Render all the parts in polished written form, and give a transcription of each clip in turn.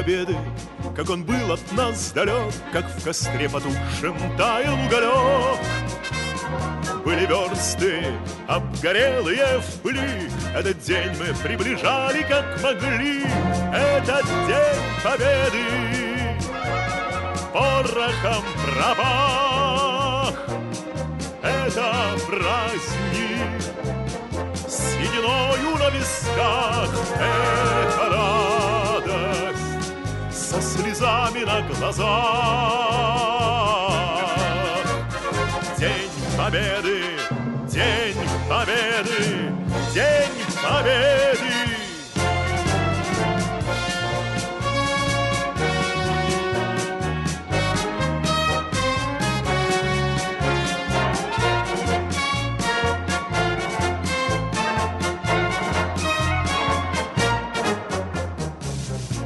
Победы, как он был от нас далек, как в костре потухшем таял уголек. Были версты, обгорелые в пыли, Этот день мы приближали, как могли, Этот день Победы порохом пропах. Это праздник с сединою на висках, Это радость со слезами на глазах. День Победы, День Победы, День Победы!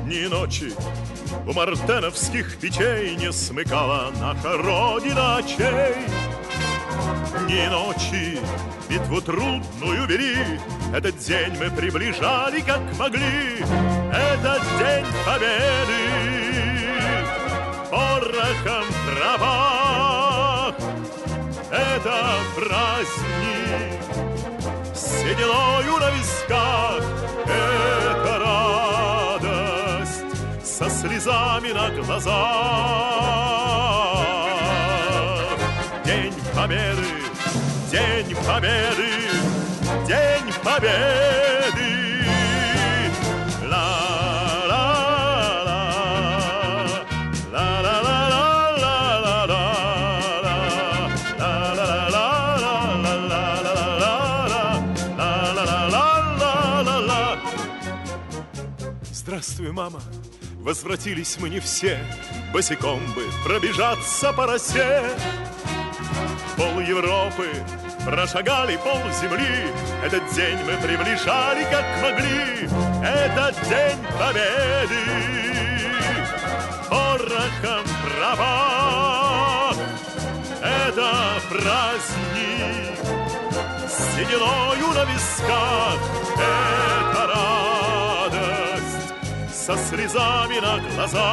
Дни и ночи у мартеновских печей не смыкала наша Родина очей. Дни и ночи битву трудную вели, Этот день мы приближали, как могли, Этот день победы порохом пропах. Это праздник с сединою на висках, Это радость со слезами на глазах. День Победы, День Победы, День Победы! Ла-ла-ла, ла-ла-ла-ла-ла-ла-ла, ла-ла-ла-ла-ла-ла-ла-ла-ла-ла-ла-ла. Здравствуй, мама, возвратились мы не все, Босиком бы пробежаться по росе. Пол Европы прошагали, пол земли, Этот день мы приближали, как могли, Этот день победы порохом пропах. Это праздник с сединою на висках, Это радость со слезами на глазах.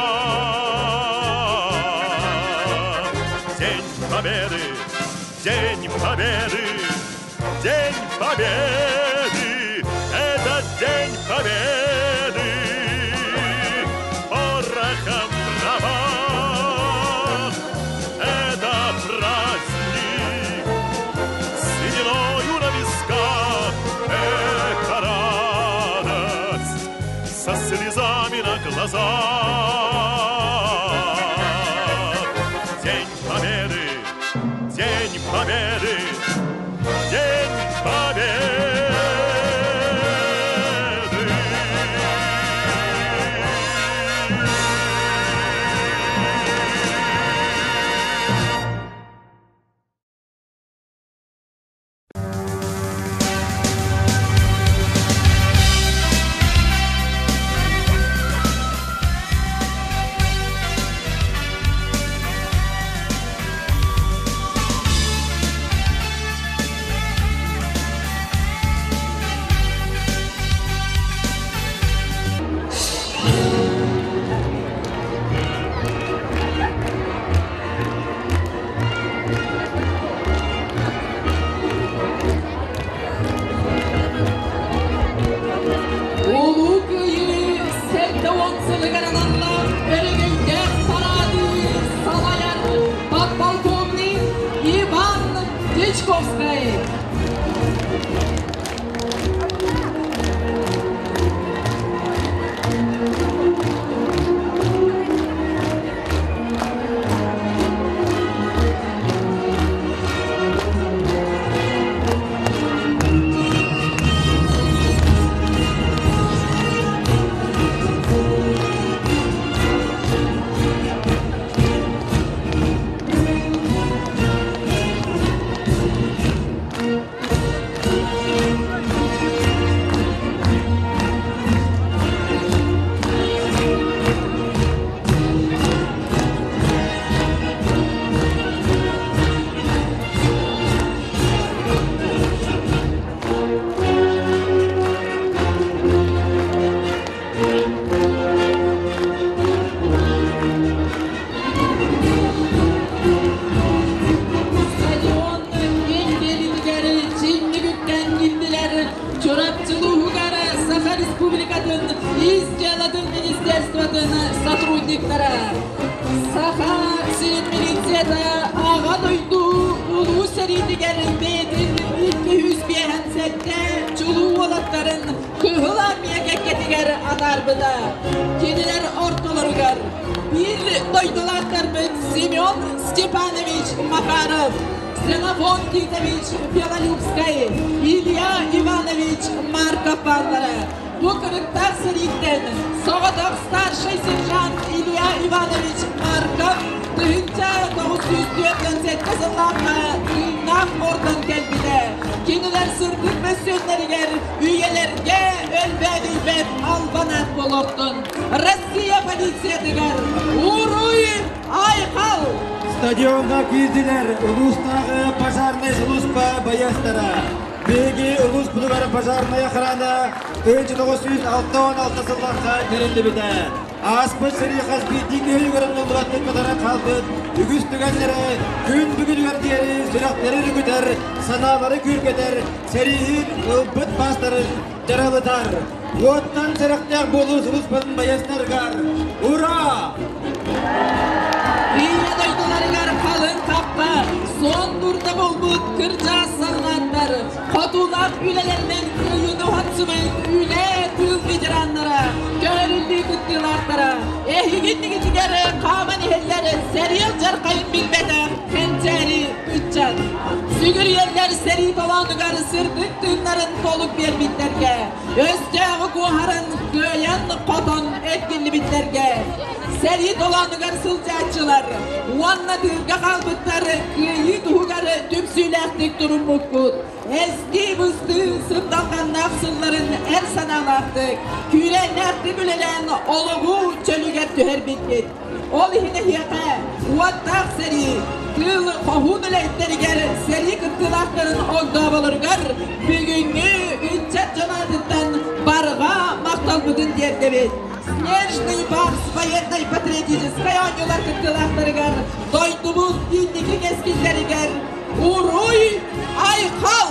День Победы, День Победы, День Победы, это День Победы. Порохом пропах, это праздник с сединою на висках, это радость со слезами на глазах. День Победы, День Победы, День Победы! Улуу Кыайыы 70 сылыгар аналлаах өрөгөйдөөх парады салайар подполковник Иван Дьячковскай. бырааһынньыктара! Саха сирин милицията Аҕа дойду Улуу сэриитигэр бэйэтин 257 чулуу уолаттарын Кыһыл Армия кэккэтигэр атаарбыта. Кинилэр ортолоругар биир дойдулаахтарбыт Семен Степанович Макаров, Ксенофон Титович Белолюбскай, Илья Иванович Марков бааллара. Бу кырыктаах сэрииттэн соҕотох старшай сержант Илья Иванович Марков 1947 сыллаахха тыыннаах ордон кэлбитэ. Кинилэр сырдык мөссүөннэригэр үйэлэргэ өлбөөдүйбэт албан аат буолуохтун. Россия полициятыгар уруй айхал! Стадиоҥҥа киирдилэр улуустааҕы пожарнай сулууспа байыастара. Биһиги улууспутугар пожарнай охрана 1966 сылларга тэриллибитэ. Ааспыт сэрии хас биирдии киһи умнуллубаттык батаран хаалбыт үгүс түгэннэри күн бүгүнүгэр диэри сүрэхтэри өрүкүтэр, санаалары күүркэтэр, сэрииһин ылбыт баастарын дьаралытар. Уоттан сэрэхтээх буолуу сулуспатын байыастарыгар Ура! Ийэ дойдуларыгар халыҥ хаппа, суон дурда буолбут кырдьаҕас саллааттар, хотуулаах үлэлэринэн кыайыыны уһансыбыт үлэ тыыл ветераннара, көһөрүллүү кыттыылаахтара, эһигиннигитигэр хааман иһэллэр сэриэл дьархайын билбэтэх кэнчээри ыччат. Сүгүрүйэллэр сэрии толоонугар сырдык тыыннарын толук биэрбиттэргэ, өстөөҕү куоһарын кыайан-хотон эргиллибиттэргэ, сэрии толоонугар сылдьааччылар уонна тыырга хаалбыттар кыайыы туһугар түмсүүлээхтик туруммуккут. Эстии-быстыы сындалҕаннаах сылларын эр санаалаахтык, күүрээннээхтик үлэлээн олоҕу чөлүгэр түһэрбиккит. Ол иһин эһиэхэ уоттаах сэрии, тыыл хоһуун үлэһиттэригэр сэрии кыттыылаахтарын огдооболоругар бүгүҥҥү ыччат дьон аатыттан барҕа махталбытын тиэрдэбит. Снежный барс военнай патриотическай оонньуулар кыттыылаахтарыгар дойдубут инники кэскиллэригэр уруй айхал!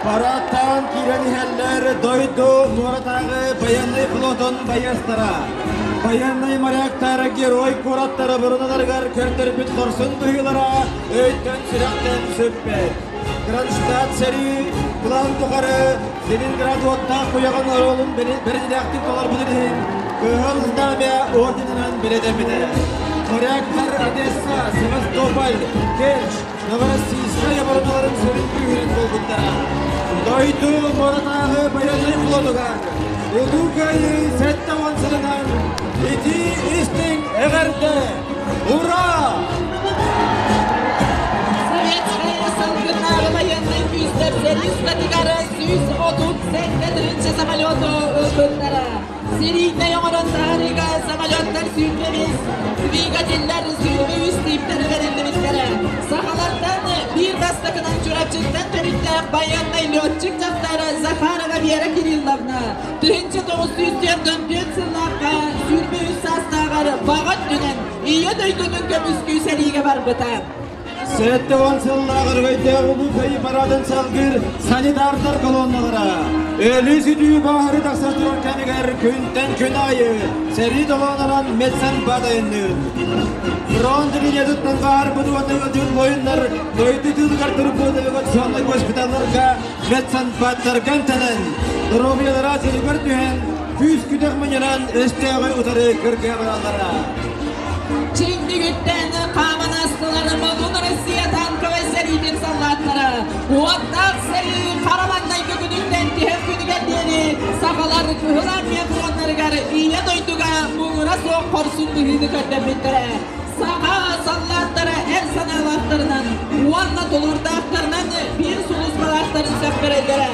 Парадтаан киирэн иһэллэр дойду муоратааҕы байыаннай флотун байыастара. Байыаннай моряктар герой куораттара буруналарыгар көрдөрбүт хорсун быһыылара өйтөн-сүрэхтэн сүппэт. Кронштадт сэрии былаан тухары Ленинград уоттаах куйаҕын оруолун бэриллээхтик толорбутун иһин Кыһыл Знамя орденынан бэлэтэммитэ. Моряктар Одесса, Севастополь, Керчь, Новороссийскай обороналарын сүрүн күүһүнэн буолбуттара. Дойду муоратааҕы байыаннай флотугар Улуу Кыайыы 70 сылынан итии истиҥ эҕэрдэ! Ура! Советскай салгыннааҕы байыаннай күүстэр сэрии устатыгар 137 тыһыынча самолету ылбыттара. Серийнэй оҥорон таһаарыыга самолеттар 25, двигателлэр 23 тииптэрэ бэриллибиттэрэ. Сахалартан биир бастакынан Чурапчыттан төрүттээх байыаннай летчик дьахтар Захарова Вера Кирилловна 1944 сыллаахха 23 саастааҕар баҕа өттүнэн Ийэ дойдутун көмүскүү сэриигэ барбыта. 70 сыллаах Өрөгөйдөөх Улуу Кыайыы парадын салгыыр санитардар колонналара өлүү-сүтүү бааһырыы тахсар турар кэмигэр күнтэн күн аайы сэрии долоонунан медсанбат айанныыр. Фронт линиятыттан баарбыт уонна ыалдьыбыт буойуннар дойду тыылыгар турбут эвакуационнай госпиталларга медсанбаттарга эмтэнэн, доруобуйалара чөлүгэр түһэн, күүс-күдэх мунньунан өстөөҕү утары кыргыа бараллара. Чиндигиттэн хааман астылар Модун Россия танковай сэриитин саллааттара. Уоттаах сэрии хара маҥнайгы күнүттэн тиһэх күнүгэр диэри сахалар Кыһыл Армия фроннарыгар Ийэ дойдуга муҥура суох хорсун быһыыны көрдөрбүттэрэ. Саха саллааттара эр санаалаахтарынан уонна тулуурдаахтарынан биир сулууспалаахтарын сөптөрөллөрө.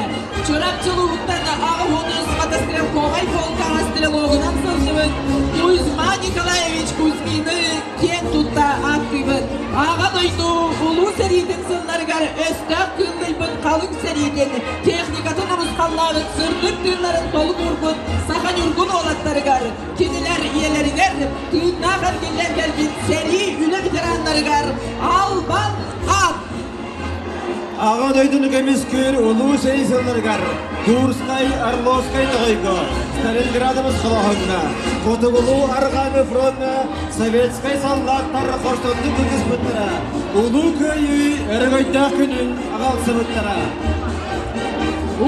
Чурапчы улууһуттан 83 мотострелковай полкаҕа стрелогунан сылдьыбыт Кузьма Николаевич Кузьмины киэн тутта ааттыыбыт. Аҕа дойду Улуу сэриитин сылларыгар өстөөх кыыллыйбыт халыҥ сэриитин техникатын урусхаллаабыт сырдык тыыннарын толук уурбут саха ньургун уолаттарыгар, кинилэр ийэлэригэр тыыннаах эргиллэн кэлбит сэрии үлэ ветераннарыгар албан аат! Аҕа дойдуну көмүскүүр улуу сэрии сылларыгар Курскай, Орловскай тоҕойго, Сталинградыбыз холооһуҥҥа, Хотугулуу Арҕааҥы фроҥҥа советскай саллааттар хорсуннук кыргыспыттара, Улуу Кыайыы өрөгөйдөөх күнүн аҕалсыбыттара.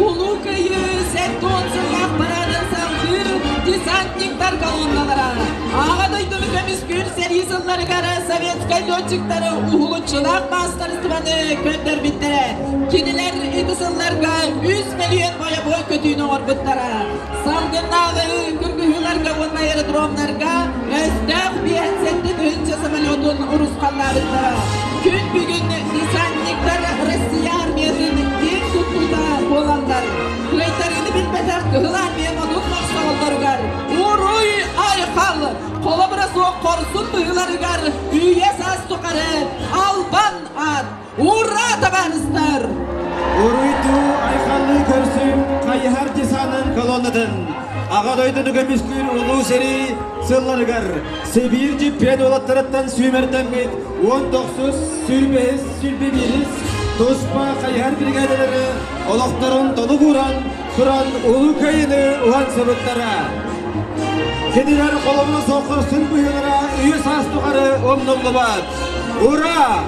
Улуу Кыайыы 70 сыллаах параадын салгыыр десантниктар колонналара Аҕа дойдуну көмүскүүр сэрии сылларыгар советскай летчиктары уһулуччулаах маастарыстыбаны көрдөрбүттэрэ. Кинилэр ити сылларга 3 миллион бойобуой көтүүнү оҥорбуттара. Салгыннааҕы кыргыһыыларга уонна аэродромнарга өстөөх 57 тыһыынча самолетун урусхаллаабыттара. Күн бүгүн десантниктар Россия армиятын киэҥ туттуута буолаллар. Кыайтарыыны билбэтэх Кыһыл Армия модун мохсоҕоллоругар Уруй айхал! Холобура суох хорсун быһыыларыгар үйэ саас тухары албан аат! Ура, табаарыстар! Уруйдуу айхаллыы көрсүм хайыһар десанын колоннатын Аҕа дойдуну көмүскүүр улуу сэрии сылларыгар Сибиир дьиппиэн уолаттарыттан сүүмэрдэммит 19 сүүрбэһис сүүрбэ биирис туспа хайыһар бригадалары олохторун толук ууран туран Улуу Кыайыыны уһансыбыттара. Кинилэр холобура суох хорсун быһыылара үйэ саас тухары умнуллубат. Ура!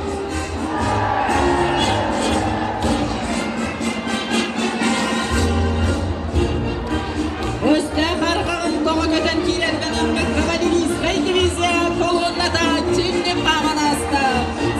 Өстөөх арҕаҕын тоҕо көтөн киирэргэн ылбыт кавалерийскай дивизия колонната чиҥник хааман ааста.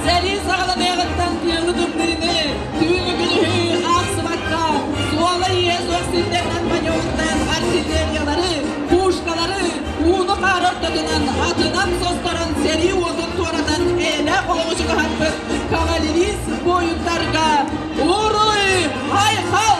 Сэрии саҕаланыаҕыттан тыалы тымныыны, түүнү-күнүһү аахсыбакка, суола-ииһэ суох сирдэринэн маневртаан артиллериялары, пушкалары ууну-хаары ортотунан атынан состорон сэрии уотун туоратан эйэлээх олоҕу чугаһаппыт кавалерист буойуттарга уруй айхал!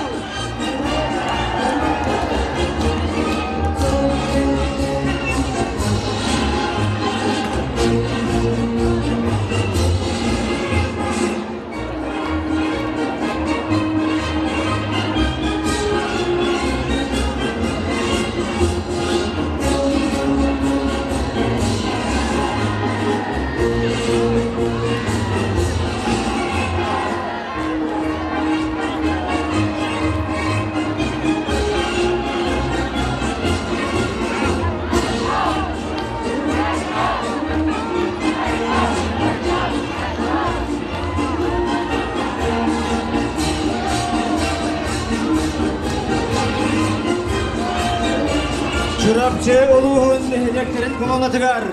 Чурапчы улууһун нэһилиэктэрин колоннатыгар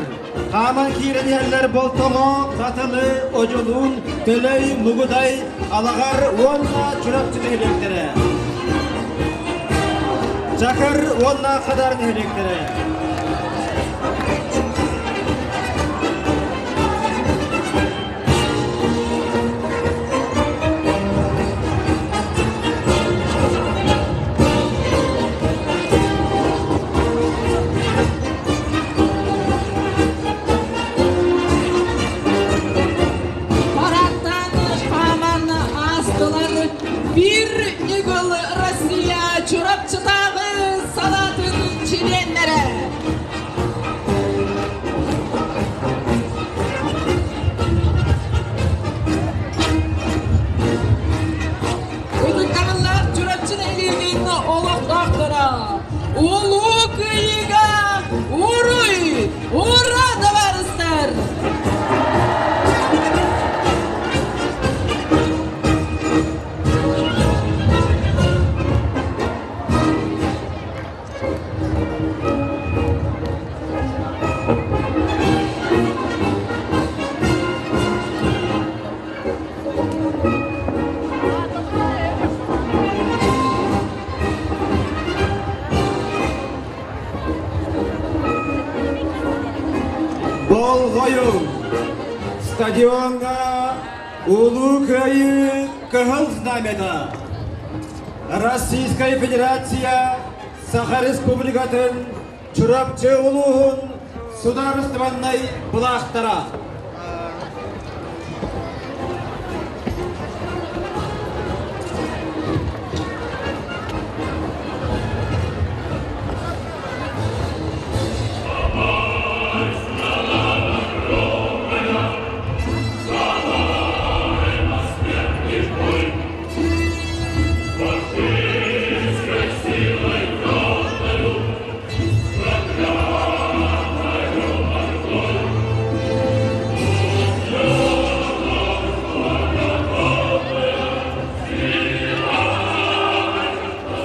хааман киирэн иһэллэр Болтоҥо, Хатылы, Одьулуун, Төлөй, Мугудай, Алаҕар уонна Чурапчы нэһилиэктэрэ. Чакыр уонна Хадар нэһилиэктэрэ. Парадтан хааман аастылар Биир ньыгыл Россия Чурапчытааҕы салаатын чилиэннэрэ. Ытыктабыллаах Чурапчы нэһилиэгин олохтоохторо Улуу Кыайыыга уруй! Ура, табаарыстар! Болҕойуҥ! Стадиоҥҥа Улуу Кыайыы Кыһыл Знамята Российскай Федерация Саха Республикатын Чурапчы улууһун судаарыстыбаннай былаахтара.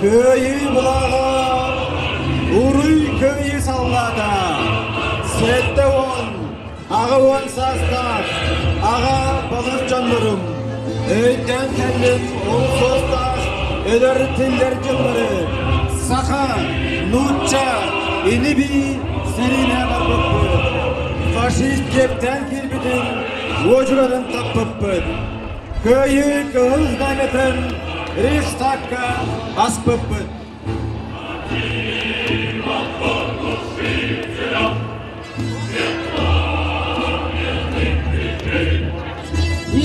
Кыайыы былааҕа уруй кыайыы саллаата 70, 80 саастаах аҕа балыс дьоннорум өйдөөн кэллим ол суостаах өлөр тиллэр дьыллары саха, нуучча, ини-бии сэриинэ барбыппыт. Фашист киэптээн киирбитин уодьугарын таппыппыт. Кыайыы кыһыл знамятын Рейхстагка аспыппыт.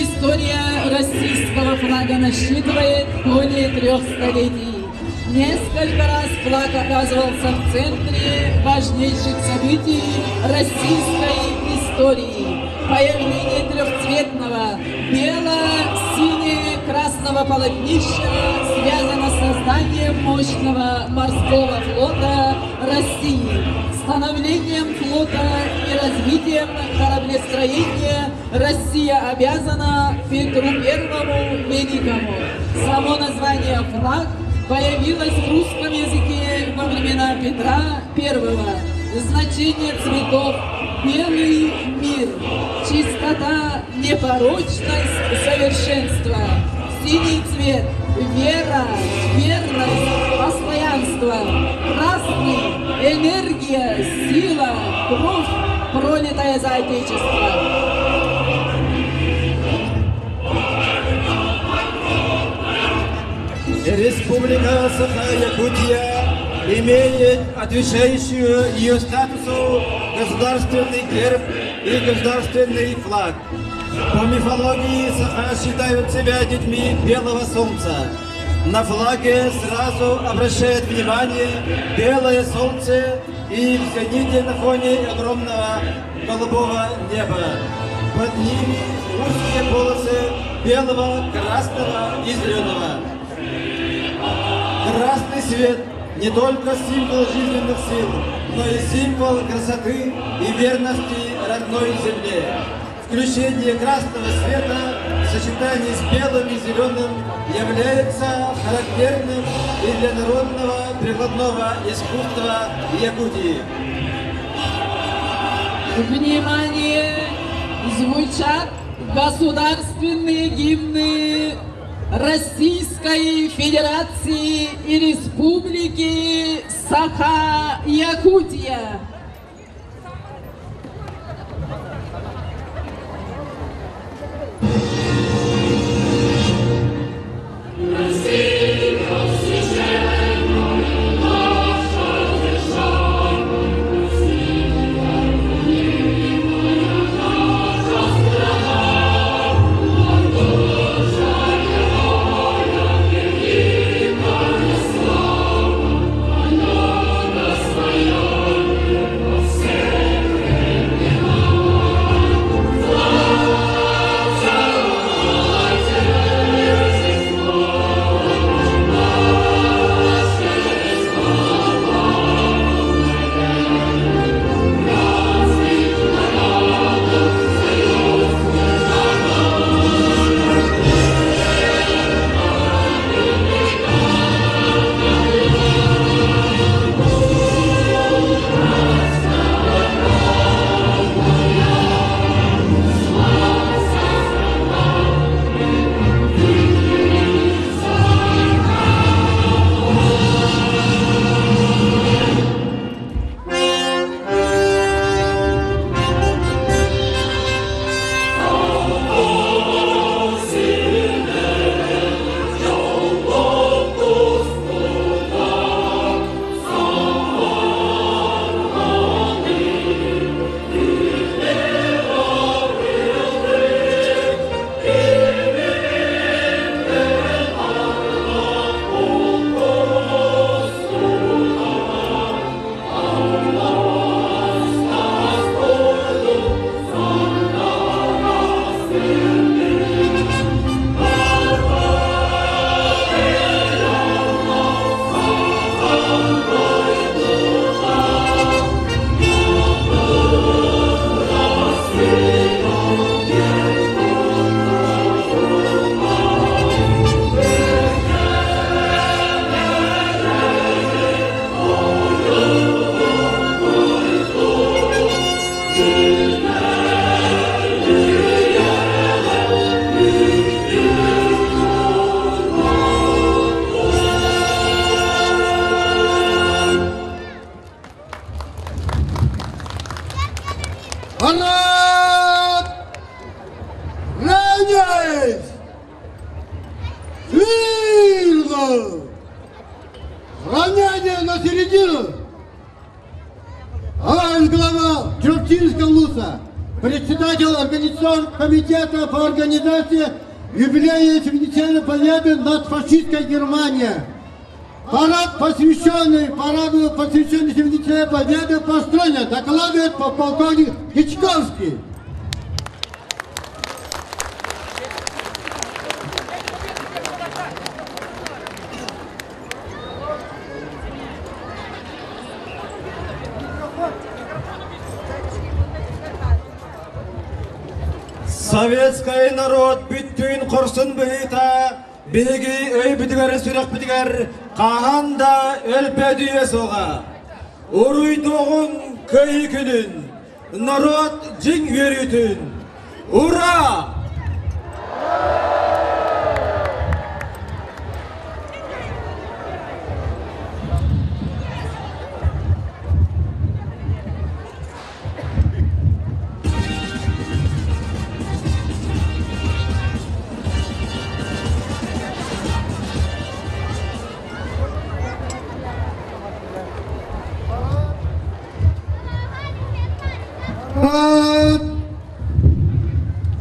История российского флага насчитывает более трех столетий. Несколько раз флаг оказывался в центре важнейших событий российской истории. Появление трехцветного бело-сине-красного полотнища связано с созданием мощного морского флота России, становлением флота и развитием кораблестроения Россия обязана Петру Первому Великому. Само название «флаг» появилось в русском языке во времена Петра Первого. Значение цветов – белый мир, чистота, непорочность, совершенство. Синий цвет – вера, верность, постоянство. Красный – энергия, сила, кровь, пролитая за Отечество. Республика Саха-Якутия имеет отвечающую ее статусу государственный герб и государственный флаг. По мифологии Саха считают себя детьми белого солнца. На флаге сразу обращает внимание белое солнце и в зените на фоне огромного голубого неба. Под ними узкие полосы белого, красного и зеленого. Красный свет не только символ жизненных сил, но и символ красоты и верности родной земле. Включение красного света в сочетании с белым и зеленым является характерным и для народного прикладного искусства Якутии. Внимание! Звучат государственные гимны Российской Федерации и Республики Саха-Якутия. Равнение на середину! Товарищ глава Чурапчинского улуса, председатель организационного комитета по организации юбилея 70-й победы над фашистской Германией. Парад, посвященный параду, посвященный 70-й победы построен, докладывает подполковник Дичковский. Советский народ бүттүүн хорсун быһыыта биһиги өйбүтүгэр сүрэхпитигэр хаһан да өлбөөдүйүө суоҕа. Уруйдуоҕуҥ Кыайыы күнүн, норуот дьиҥ үөрүүтүн! Ура!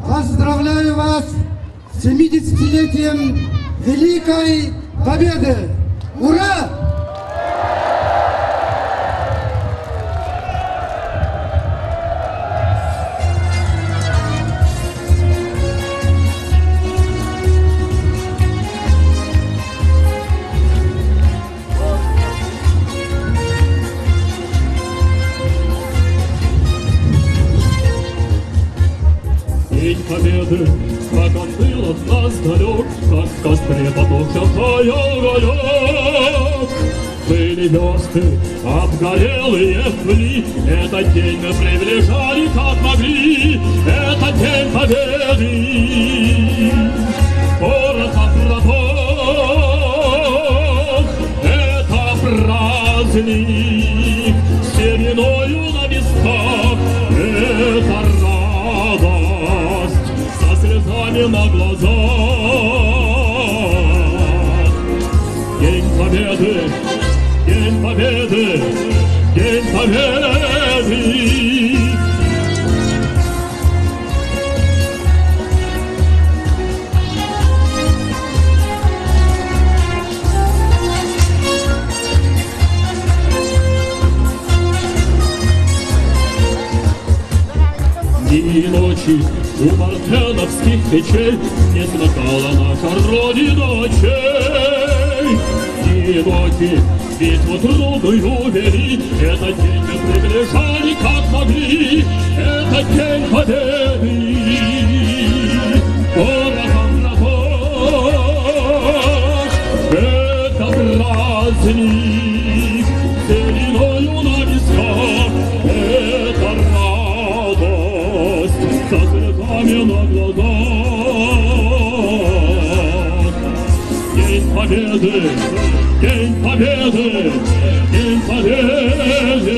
Поздравляю вас с 70-летием Великой Победы! Ура! День Победы, как он был от нас далек, как в костре потухший огонек. Были версты, обгорелые в пыли, этот день мы приближали, как могли, этот день Победы. Порохом протох, это праздник, сединою на висках, это радость со слезами на глазах. День Победы, День Победы, День Победы! Дни и ночи у мартеновских печей не смыкала наша Родина очей. Дни и ночи битву трудную вели, этот день мы приближали, как могли, этот день Победы. Порохом протох, это праздник, сединою на висках, это радость со слезами на глазах. День Победы, День Победы, День Победы!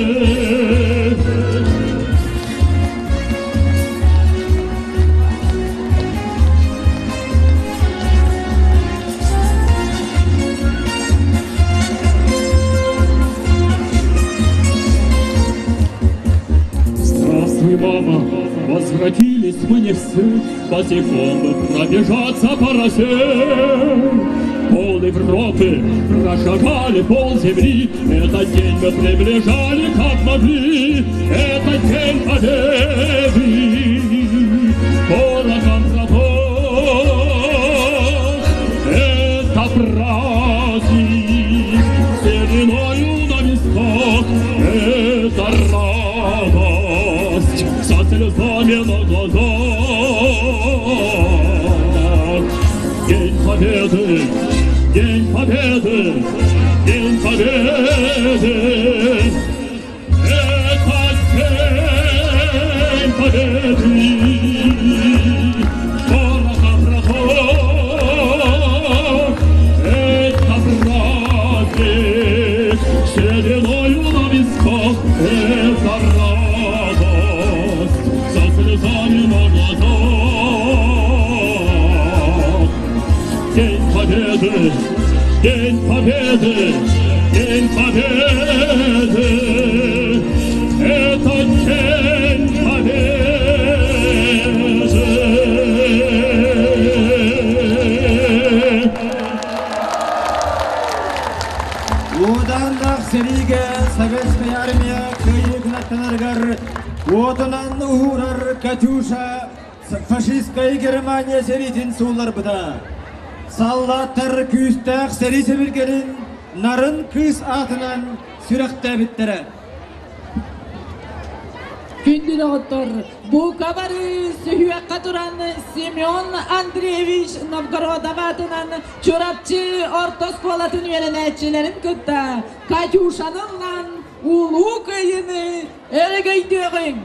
Здравствуй, мама, возвратились мы не все, босиком бы пробежаться по росе. Пол Европы прошагали, пол земли, этот день мы приближали, как могли, этот день Победы. Порохом протох, это праздник, сединою на висках, это радость со слезами на глазах. День Победы, День Победы, День Победы! Это День Победы! Порохом протох, это праздник, сединою на висках, это радость со слезами на глазах. День Победы, День Победы, День Победы, это День Победы. Уодааннаах сэриигэ Советская Армия кыайыы кынаттанарыгар уотунан уһуурар «Катюша» фашистскай Германия сэриитин суулларбыта. Саллааттар күүстээх сэрии сэбиргэлин нарын кыыс аатынан сүрэхтээбиттэрэ. Күндү доҕоттор, бука бары сүһүөххэ туран Семен Андреевич Новгородов аатынан Чурапчы орто оскуолатын үөрэнээччилэрин кытта Катюшаны ыллаан Улуу Кыайыыны өрөгөйдүөҕүҥ!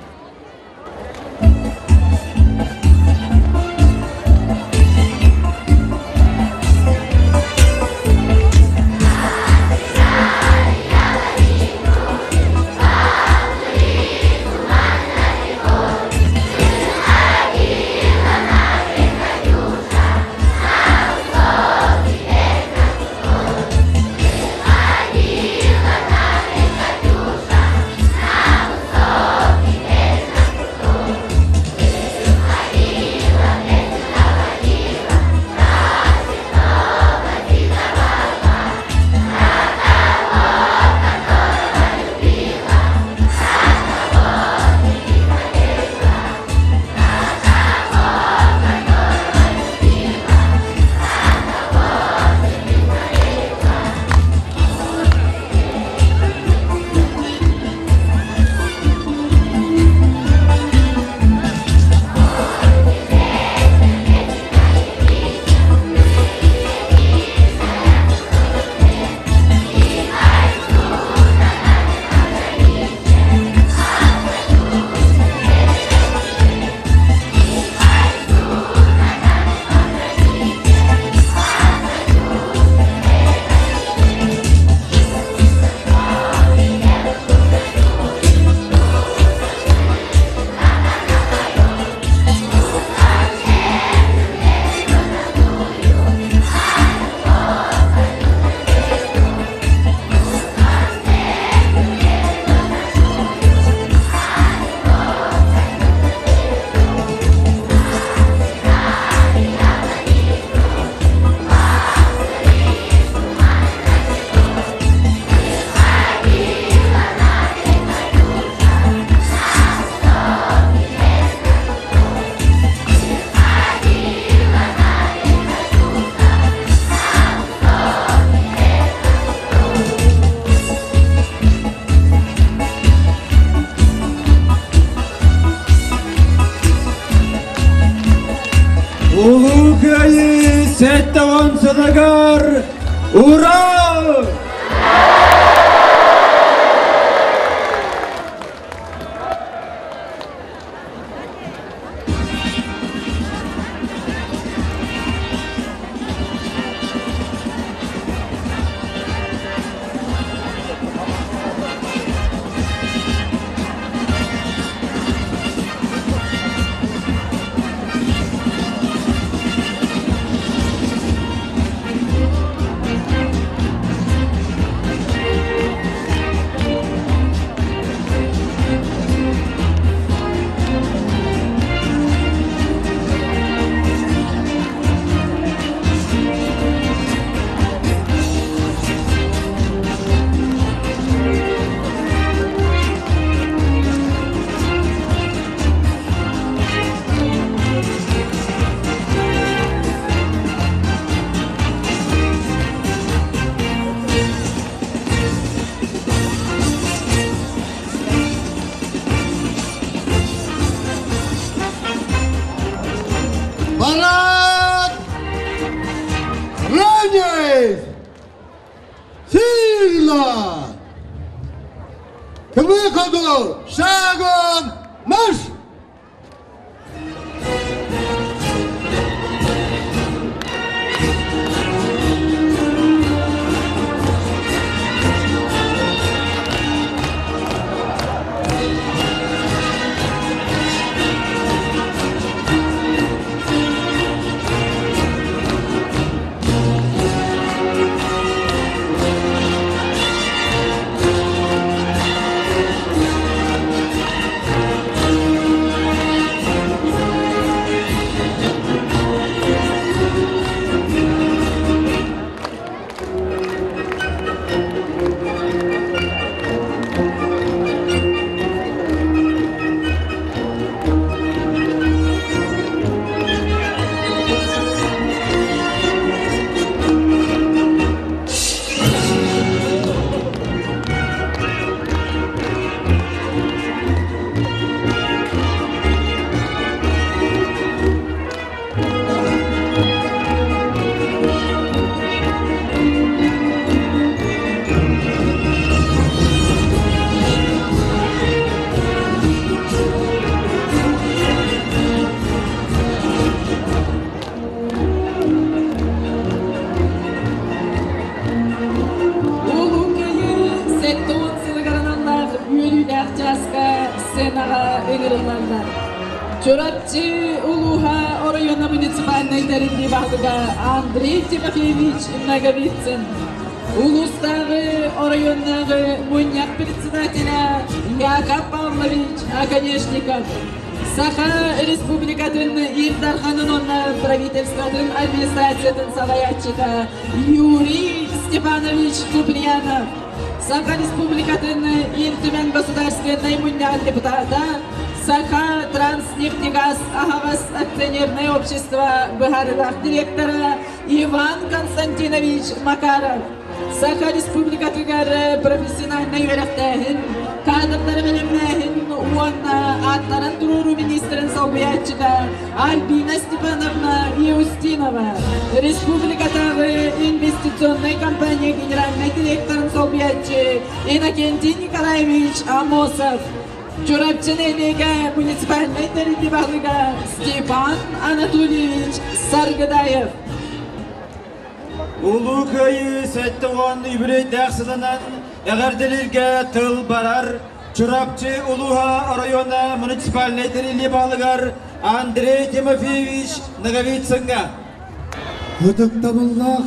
Улуу Кыайыы 70 сылыгар Ура! Парад! Равняйсь! Сильно! К выходу! Шагом! Марш! сценаҕа ыҥырыллаллар. Чурапчы улууһа оройуона муниципальнай тэриллии баһылыга Андрей Тимофеевич Ноговицын, улуустааҕы оройуоннааҕы мунньах председателя Яков Павлович Оконешников, Саха Республикатын Ил Дарханын уонна правительствотын администрациятын салайааччыта Юрий Степанович Куприянов, Саха Республикатын Ил Түмэн Государственнай Мунньаҕын депутата, Саха Транснефтегаз аһаҕас акционернай общество быһаарыылаах директора Иван Константинович Макаров, Саха Республикатыгар профессиональнай үөрэхтээһин, кадрдары бэлэмнээһин уонна ааттарын туруоруу министрин солбуйааччыта Альбина Степановна Иустинова, республикатааҕы инвестиционнай компания генеральнай директорын солбуйааччы Иннокентий Николаевич Амосов, Чурапчы нэһилиэгэ муниципальнай тэрилтэ баһылыга Степан Анатольевич Саргыдаев. Улуу Кыайыы 70 үбүлүөйдээх сылынан эҕэрдэлииргэ тыл барар Чурапчы улууһа оройуона муниципальнай тэриллии баһылыгар Андрей Тимофеевич Ноговицыҥҥа. Ытыктабыллаах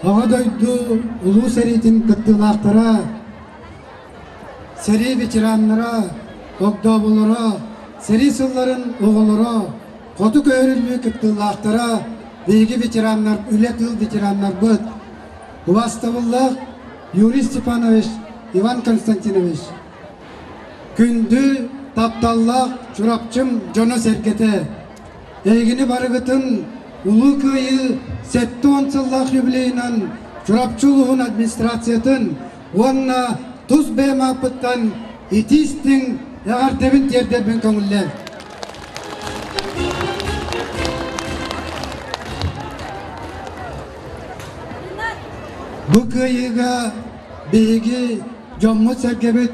Аҕа дойду улуу сэриитин кыттыылаахтара, сэрии ветераннара, огдооболоро, сэрии сылларын оҕолоро, хоту көһөрүллүү кыттыылаахтара, биһиги ветераннар, үлэ-тыыл ветераннарбыт, убаастабыллаах Юрий Степанович, Иван Константинович, күндү, тапталлаах Чурапчым дьоно-сэргэтэ, эһигини барыгытын Улуу Кыайыы 70 сыллаах юбилейынан Чурапчы улууһун администрациятын уонна тус бэйэм ааппыттан итии-истиҥ эҕэрдэбин тиэрдэрбин көҥүллээн. Бу кыайыыга биһиги дьоммут-сэргэбит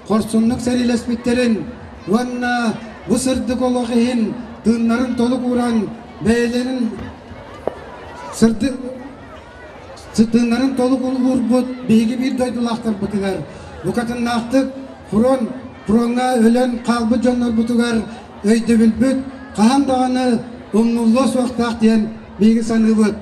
хорсуннук сэриилэспиттэрин уонна бу сырдык олох иһин тыыннарын толук ууран бэйэлэрин сырдык тыыннарын толук уурбут биһиги биир дойдулаахтарбытыгар букатыннаахтык фронт фроҥҥа өлөн хаалбыт дьоннорбутугар өйдөбүлбүт хаһан даҕаны умнуллуо суохтаах диэн биһиги саныыбыт.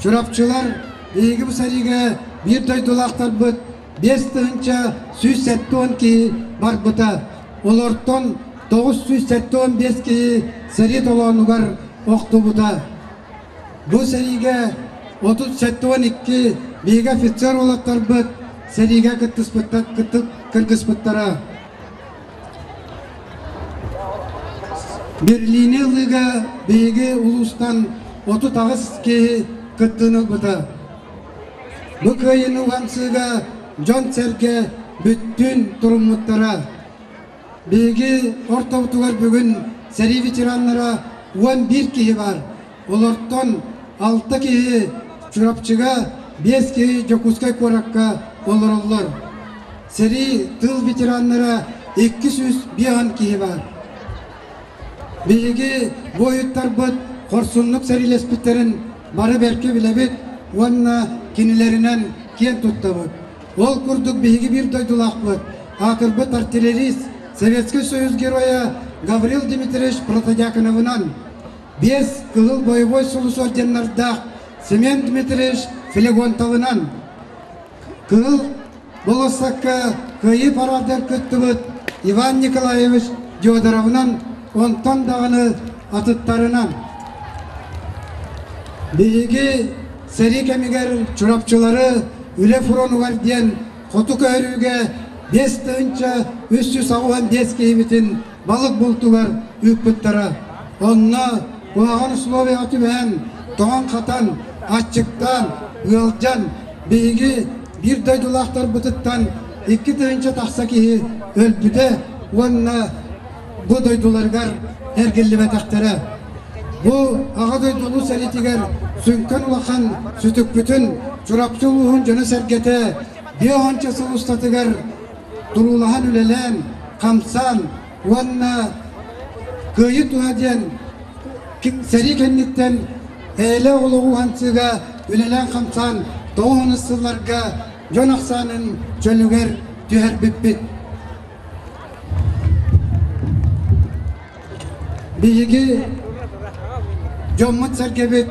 Чурапчылар биһиги бу сэриигэ биир дойдулаахтарбыт 5170 киһи барбыта. Олортон 975 киһи сэрии толоонугар охтубута. Бу сэриигэ 30-72 биһиги офицер уолаттарбыт сэриигэ кыргыспыттара. Берлини ылыыга биһиги улуустан 38 киһи кыттыыны ылбыта. Бу кыайыыны уһансыыга дьон-сэргэ бүттүүн туруммуттара. Биһиги ортобутугар бүгүн сэрии ветераннара 11 киһи бар. Олортон 6 киһи Чурапчыга, 5 киһи Дьокуускай куоракка олороллор. Сэрии тыл ветераннара 205 киһи бар. Биһиги буойуттарбыт хорсуннук сэриилэспиттэрин бары бэркэ билэбит уонна кинилэринэн киэн туттабыт. Ол курдук биһиги биир дойдулаахпыт, аатырбыт артиллерист, Советский Союз Геройа Гаврил Дмитриевич Протодьяконовынан, биэс кыһыл боевой сулус орденнардаах Семен Дмитриевич Флегонтовынан, Кыһыл болуоссакка Кыайыы параадыгар кыттыбыт Иван Николаевич Федоровынан, онтон даҕаны атыттарынан. Биһиги сэрии кэмигэр Чурапчылары үлэ фронугар диэн хоту көһөрүүгэ 5385 киһибитин балык бултугар ыыппыттара. Онно куһаҕан условияҕа түбэһэн, тоҥон-хатан, аччыктаан, ыалдьан, биһиги биир дойдулаахтарбытыттан 2000 тахса киһи өлбүтэ уонна бу дойдуларыгар эргиллибэтэхтэрэ. Бу Аҕа дойду сэриитигэр сүҥкэн улахан сүтүкпүтүн Чурапчы улууһун дьоно-сэргэтэ биэс сыл устатыгар туруулаһан үлэлээн, хамсаан уонна Кыайыы туһа диэн сэрии кэнниттэн эйэлээх олоҕу уһансыыга үлэлээн-хамсаан 90 сылларга дьон ахсаанын чөлүгэр түһэрбиппит. Биһиги дьоммут-сэргэбит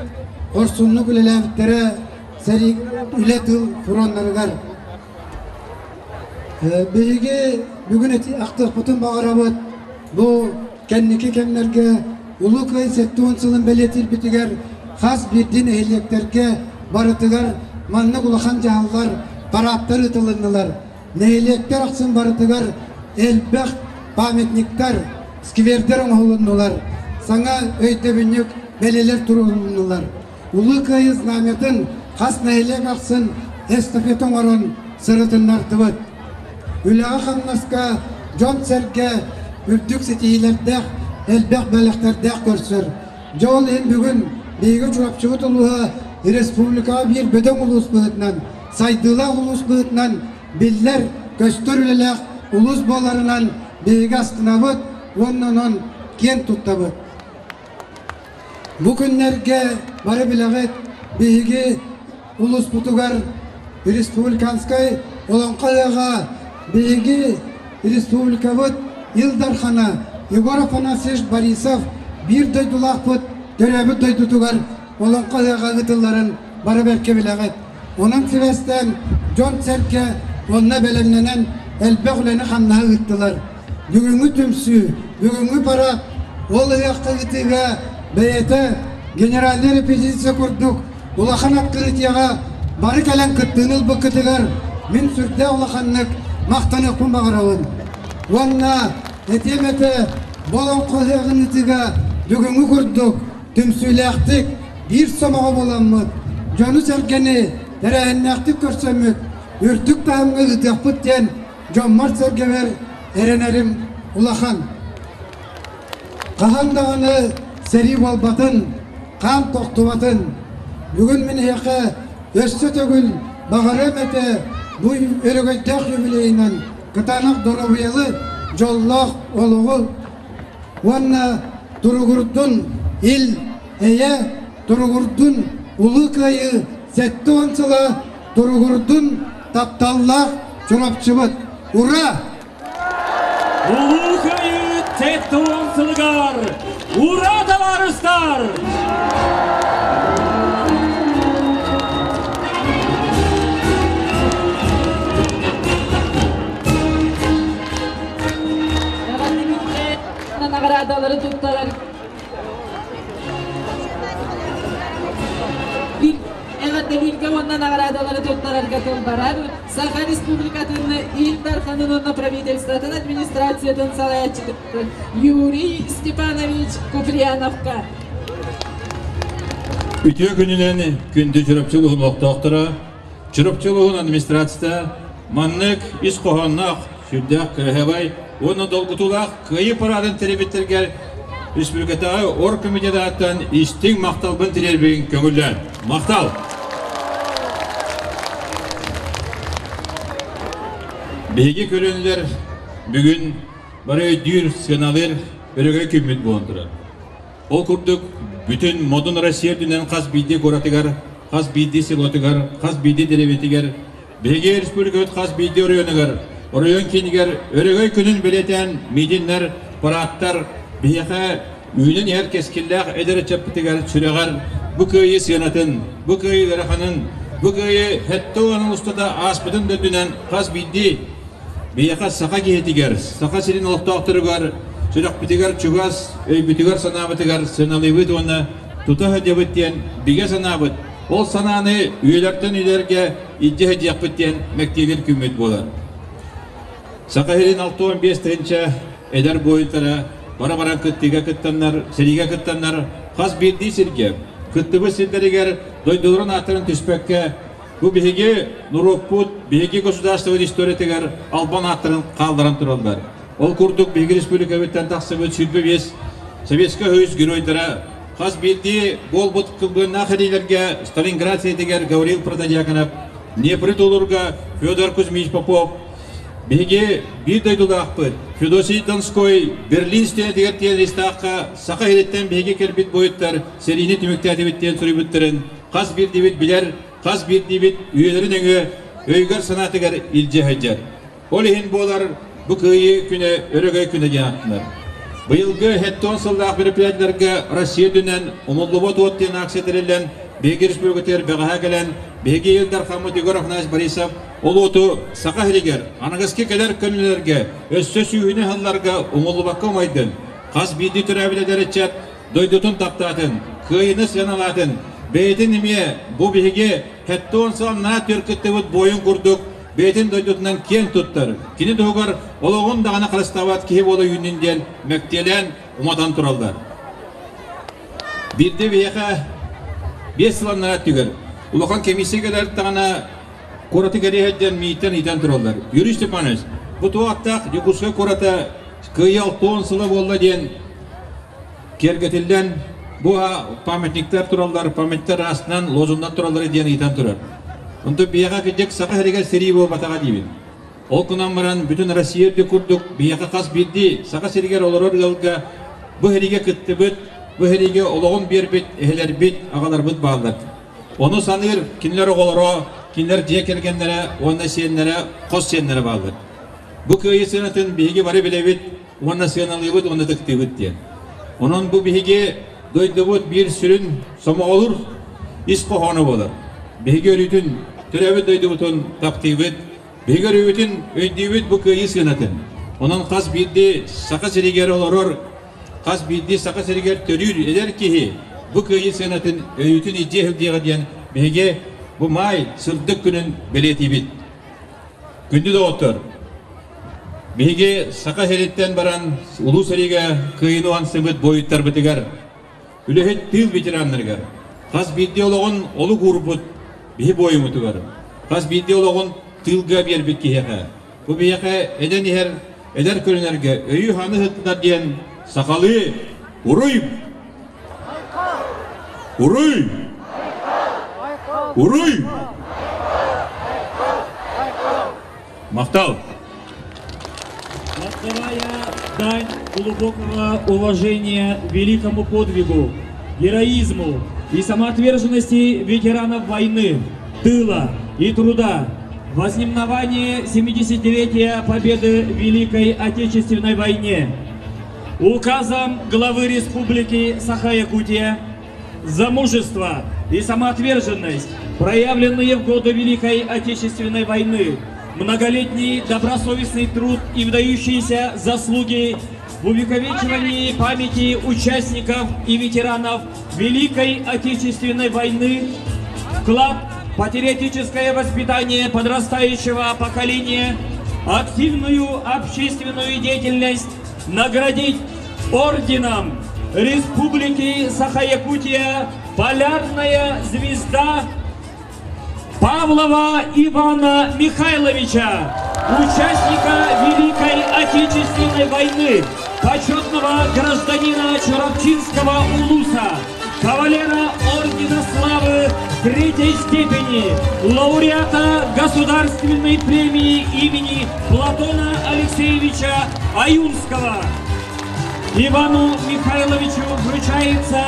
хорсуннук үлэлээбиттэрэ сэрии үлэ тыл фроннарыгар. Биһиги бүгүн ахтыахпытын баҕарабыт бу кэнники кэмнэргэ Улуу Кыайыы 70 сылын бэлиэтиирбитигэр хас биирдии нэһилиэктэргэ барытыгар маннык улахан дьаһаллар, параадтар ыытылыннылар. Нэһилиэктэр ахсын барытыгар элбэх памятниктар, сквердэр оҥоһулуннулар, саҥа өйдөбүнньүк бэлиэлэр туруорулуннулар. Улуу Кыайыы знамятын хас нэһилиэк ахсын эстафета оҥорон сырытыннардыбыт. Үлэҕэ-хамнаска дьон-сэргэ үрдүк ситиһиилэрдээх, элбэх бэлэхтэрдээх көрсөр. Дьэ ол иһин бүгүн биһиги Чурапчыбыт улууһа республикаҕа биир бөдөҥ улуус быһыытынан, сайдыылаах улуус быһыытынан биллэр, көстөр үлэлээх улуус буоларынан биһиги астынабыт уонна онон киэн туттабыт. Бу күннэргэ бары билэҕит, биһиги улууспутугар республиканскай Олоҥхо ыһыаҕа биһиги республикабыт Ил Дархана Егор Афанасьевич Борисов биир дойдулаахпыт төрөөбүт дойдутугар Олоҥхо ыһыаҕа ыытылларын бары бэркэ билэҕит. Онон сибээстээн дьон-сэргэ онно бэлэмнэнэн элбэх үлэни-хамнаһы ыыттылар. Бүгүҥҥү түмсүү, бүгүҥҥү парад ол ыһыахха ыытыыга бэйэтэ генеральнай репетиция курдук улахан открытиеҕа бары кэлэн кыттыыны ылбыккытыгар мин сүрдээх улаханнык махтаныахпын баҕарабын. Уонна этиэм этэ, бу олоҥхо ыһыаҕын ыытыыга бүгүҥҥү курдук түмсүүлээхтик, биир сомоҕо буоламмыт, дьону-сэргэни тэрээһиннээхтик көрсөммүт, үрдүк таһымҥа ыытыахпыт диэн дьоммор-сэргэбэр эрэнэрим улахан. Хаһан даҕаны сэрии буолбатын, хаан тохтубатын. Бүгүн мин эһиэхэ өссө төгүл баҕарыам этэ бу өрөгөйдөөх юбилейынан кытаанах доруобуйалы, дьоллоох олоҕу уонна туругурдун ил, эйэ, туругурдун Улуу Кыайыы 70 сыла, туругурдун тапталлаах Чурапчыбыт! Ура! Улуу Кыайыы 70 сылыгар! Ура, табаарыстар! Наҕараадалары туттарар эҕэрдэлииргэ уонна наҕараадалары туттарарга тыл барар Саха Республикатын Ил Дарханын уонна правительствотын администрациятын салайааччыта Юрий Степанович Куприяновка. Үтүө күнүнэн күндү Чурапчы улууһун олохтоохторо, Чурапчы улууһун администрацията маннык ис хоһоонноох, сүрдээх кыраһыабай уонна долгутуулаах Кыайыы параадын тэрийбиттэригэр республикатааҕы оргкомитетыттан истиҥ махталбын тириэрбин көҥүллээн. Махтал! Биһиги көлүөнэлэр бүгүн бары өйдүүр, сыаналыыр өрөгөй күммүт буолан турар. Ол курдук, бүтүн модун Россия үрдүнэн хас биирдии куоратыгар, хас биирдии селотугар, хас биирдии дэриэбинэтигэр, биһиги республикабыт хас биирдии оройуонугар, оройуон киинигэр өрөгөй күнүн бэлиэтээн митиннэр, парадтар биһиэхэ үүнэн иһэр кэскиллээх эдэр ыччаппытыгар сүрэҕэр бу кыайыы сыанатын, бу кыайыы ыараханын, бу кыайыы сэттэ уонун устата ааспытын да үрдүнэн хас биирдии Биһиэхэ саха киһитигэр, Саха сирин олохтоохторугар сүрэхпитигэр чугас, өйбүтүгэр-санаабытыгар сыаналыыбыт уонна тута сылдьабыт диэн бигэ санаабыт, ол санааны үйэлэртэн үйэлэргэ илдьэ сылдьыахпыт диэн мэктиэлиир күммүт буолар. Саха сирин 65 тыһыынча эдэр буойуттара бара-баран кыттыыга кыттаннар, сэриигэ кыттаннар хас биирдии сиргэ, кыттыбыт сирдэригэр дойдуларын ааттарын түспэккэ Бу биһиги норуоппут, биһиги государствобыт историятыгар албан ааттарын хаалларан тураллар. Ол курдук биһиги республикабыттан тахсыбыт 25 Советскай Союз геройдара хас биирдии буолбут кылбыаннаах сэриилэргэ Сталинград сэриитигэр Гаврил Протодьяконов, Днепры тулуурга Федор Кузьмич Попов, биһиги биир дойдулаахпыт Федосий Донской Берлин стенэтигэр тиэллистаахха Саха сириттэн биһиги кэлбит буойуттар сэриини түмүктээтибит диэн суруйбуттарын хас биирдиибит билэр, хас биирдиибит үйэлэрин өҥө Быйылгы 70 сыллаах мероприятиеларга Россия үрдүнэн умуллубат уот диэн акция тэриллэн, биһиги республикатыгар бэҕэһээ кэлэн, биһиги Ил Дархаммыт Егор Афанасьевич Борисов ол уоту Саха сиригэр аныгыскы кэлэр көлүнэлэргэ өссө сүүһүнэ сылларга умуллубакка умайдын, хас биирдии төрөөбүт эдэр ыччат дойдутун таптаатын, кыайыыны сыаналаатын, бэйэтин эмиэ бу биһиги 70 сыл аннаа түөр кыттыбыт буойун курдук бэйэтин дойдутунан киэн туттар, кини туһугар олоҕун даҕаны харыстаабат киһи буола үүннүн диэн мэктиэлээн уматан тураллар. Биирдэ биһиэхэ 5 сыл аннараа өттүгэр улахан комиссия кэлэр даҕаны куораты кэриэһэ диэн мииттэн ыйтан тураллар. Юрий Степанович, бу туох аттаах Дьокуускай куората кыайыы 60 сыла буолла диэн киэргэтиллэн бу памятниктар тураллар, памятниктар аасынан лозуннар тураллар диэн ыйтан турар. Онтон биһиэхэ кырдьык Саха сиригэр сэрии буолбатаҕа диибин. Ол гынан баран бүтүн Россия үрдүк курдук биһиэхэ хас биирдии Саха сиригэр олорор ыалга бу сэриигэ кыттыбыт, бу сэриигэ олоҕун биэрбит эһэлэрбит, аҕаларбыт бааллар. Ону саныыр кинилэр оҕолоро, кинилэр дьиэ кэргэннэрэ уонна сиэннэрэ, хос сиэннэрэ бааллар. Бу кыайыы сыанатын биһиги бары билэбит уонна сыаналыыбыт уонна ытыктыыбыт диэн. Онон бу биһиги дойдубут биир сүрүн сомоҕолуур ис хоһооно буолар. Биһиги өрүүтүн төрөөбүт дойдубутун таптыыбыт, биһиги өрүүбүтүн өйдүүбүт бу кыайыы сыанатын. Онон хас биирдии Саха сиригэр олорор, хас биирдии Саха сиригэр төрүүр эдэр киһи бу кыайыы сыанатын өйүүтүн илдьиэ сылдьыаҕа диэн биһиги бу маай сырдык күнүн бэлиэтиибит. Күндү доҕоттор, биһиги Саха сириттэн баран Улуу сэриигэ кыайыыны уһансыбыт буойуттарбытыгар, үлэһит тыыл ветераннарыгар, хас биирдии олоҕун олук уурбут биһи буойуммутугар, хас биирдии олоҕун тыылга биэрбит киһиэхэ, бу биһиэхэ эдэн иһэр эдэр көлүнэргэ өйү-хааны ыһыттынар диэн сахалыы Уруй! Уруй! Уруй! Махтал! Отдавая дань глубокого уважения великому подвигу, героизму и самоотверженности ветеранов войны, тыла и труда, вознаменование 70-летия Победы в Великой Отечественной войне, указом главы Республики Саха-Якутия за мужество и самоотверженность, проявленные в годы Великой Отечественной войны, многолетний добросовестный труд и выдающиеся заслуги в увековечивании памяти участников и ветеранов Великой Отечественной войны, вклад в патриотическое воспитание подрастающего поколения, активную общественную деятельность наградить орденом Республики Саха-Якутия «Полярная звезда» Павлова Ивана Михайловича, участника Великой Отечественной войны, почетного гражданина Чурапчинского улуса, кавалера Ордена Славы третьей степени, лауреата Государственной премии имени Платона Алексеевича Аюнского. Ивану Михайловичу вручается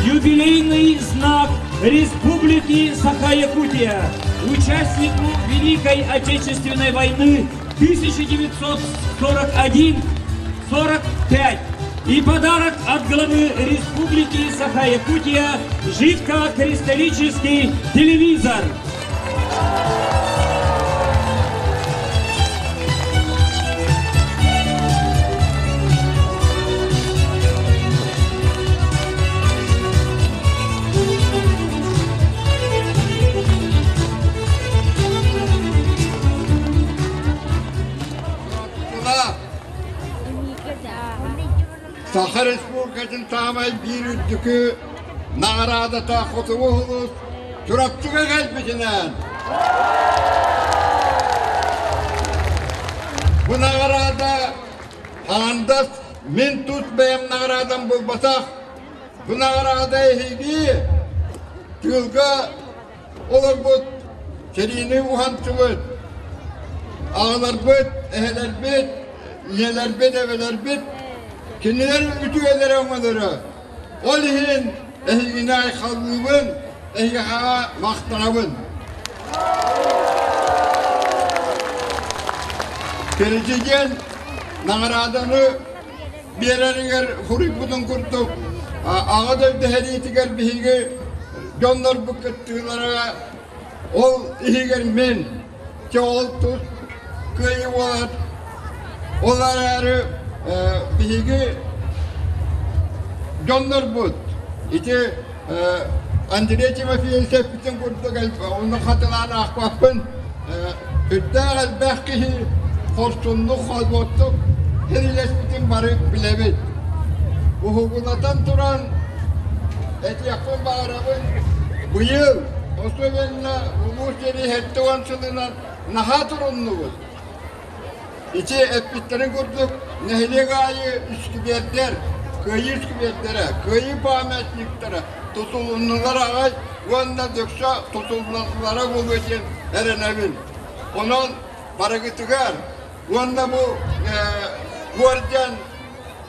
юбилейный знак Республики Саха-Якутия, участнику Великой Отечественной войны 1941-45 и подарок от главы Республики Саха-Якутия жидкокристаллический телевизор. Саха Республикатын саамай биир үрдүкү наҕараадата Хотугу улуус Чурапчыга кэлбитинэн Бу наҕараада Хаандас мин тус бэйэм наҕараадам буолбатах. Бу наҕараада эһиги тыылга олорбут сэриини уһансыбыт аҕаларбыт, эһэлэрбит, ийэлэрбит, эбэлэрбит кинилэр үтүөлэрэ өҥөлөрө. Ол иһин эһигини айхаллыыбын, эһиэхэҕэ махтанабын. Президент наҕарааданы биэрэригэр суруйбутун курдук, Аҕа дойду сэриитигэр биһиги дьоннорбут кыттыылара, ол иһигэр мин, чэ ол тус кыайыы буолар. Ол эрээри биһиги дьоннорбут ити Андрей Тимофеевич эппитин курдук онно хатылаан аахпаппын үрдээх элбэх киһи хорсуннук холботтук сэриилэспитин бары билэбит. Уһугунатан туран этиэхпин баҕарабын быйыл особенно улуу сэрии 70 сылынан наһаа туруннубут. Ити эппиттэрин курдук, нэһилиэк аайы искибиэрдэр, Кыайыы искибиэрдэрэ, Кыайыы памятниктара тутулуннулар аҕай уонна дөксө тутуллаллара буолуо диэн эрэнэбин. Онон барыгытыгар уонна бу уордьан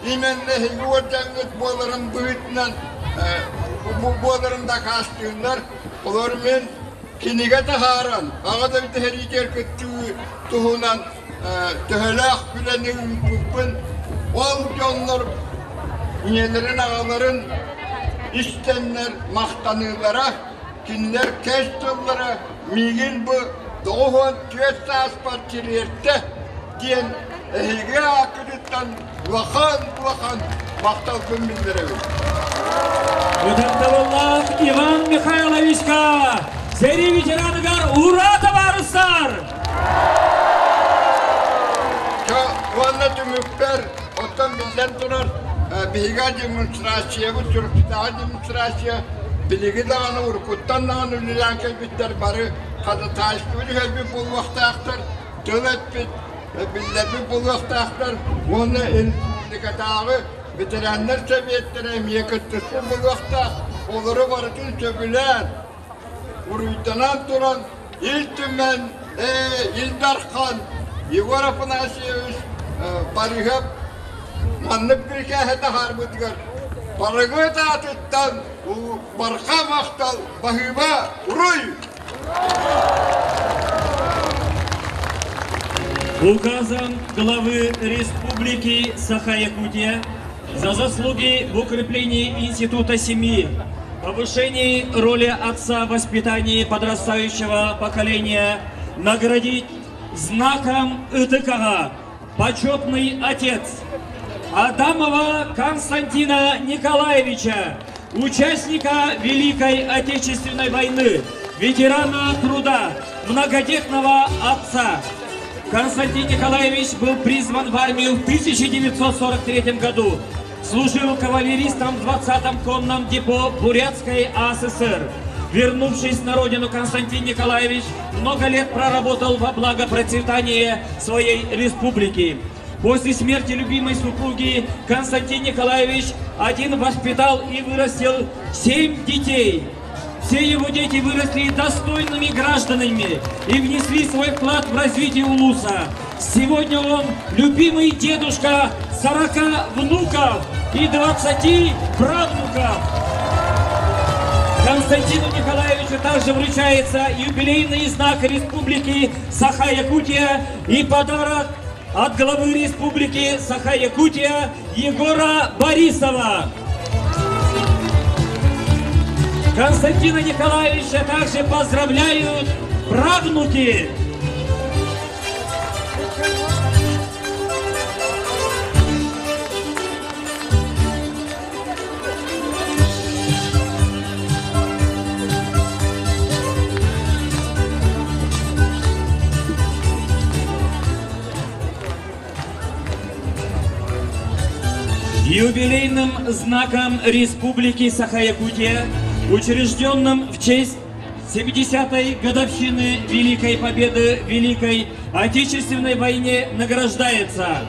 именно эһиги уордьаҥҥыт буоларын быһыытынан бу буоларын дакаастыыллар. Олор мин кинигэ таһааран, Аҕа дойду сэриитигэр кыттыы туһунан төһөлөөх үлэни ыыппыппын, ол дьоннор ийэлэрин-аҕаларын истэннэр махтаныылара, кинилэр кэс тыллара миигин бу 94 сааспар тириэртэ диэн эһиги ааккытыттан улахан-улахан махталбын биллэрэбин. Ытыктабыллаах Иван Михайловичка сэрии ветераныгар ура табаарыстар! Уонна түмүкпэр оттон биллэн турар биһиги демонстрациябыт, Чурапчытааҕы демонстрация билиги даҕаны уруккуттан даҕаны үлэлээн кэлбиттэр бары ходатайство түһэрбит буолуохтаахтар, тыл эппит, биллэрбит буолуохтаахтар уонна республикатааҕы ветераннар сэбиэттэрэ эмиэ кыттыспыт буолуохтаах. Олору барытын сөбүлээн, уруйданан туран Ил Түмэн, Ил Дархан Егор Афанасьевич Барыһап маннык бирикээһи таһаарбытыгар барыгыт аатыттан барҕа махтал, баһыыба, уруй! Указом главы Республики Саха-Якутия за заслуги в укреплении Института семьи, повышении роли отца в воспитании подрастающего поколения наградить знаком ИТК «Почетный отец» Адамова Константина Николаевича, участника Великой Отечественной войны, ветерана труда, многодетного отца. Константин Николаевич был призван в армию в 1943 году. Служил кавалеристом в 20-м конном депо Бурятской АССР. Вернувшись на родину, Константин Николаевич много лет проработал во благо процветания своей республики. После смерти любимой супруги Константин Николаевич один воспитал и вырастил семь детей. Все его дети выросли достойными гражданами и внесли свой вклад в развитие Улуса. Сегодня он любимый дедушка 40 внуков и 20 правнуков. Константину Николаевичу также вручается юбилейный знак Республики Саха-Якутия и подарок от главы Республики Саха-Якутия Егора Борисова. Константина Николаевича также поздравляют правнуки. Юбилейным знаком Республики Саха-Якутия, учрежденным в честь 70-й годовщины Великой Победы в Великой Отечественной войне награждается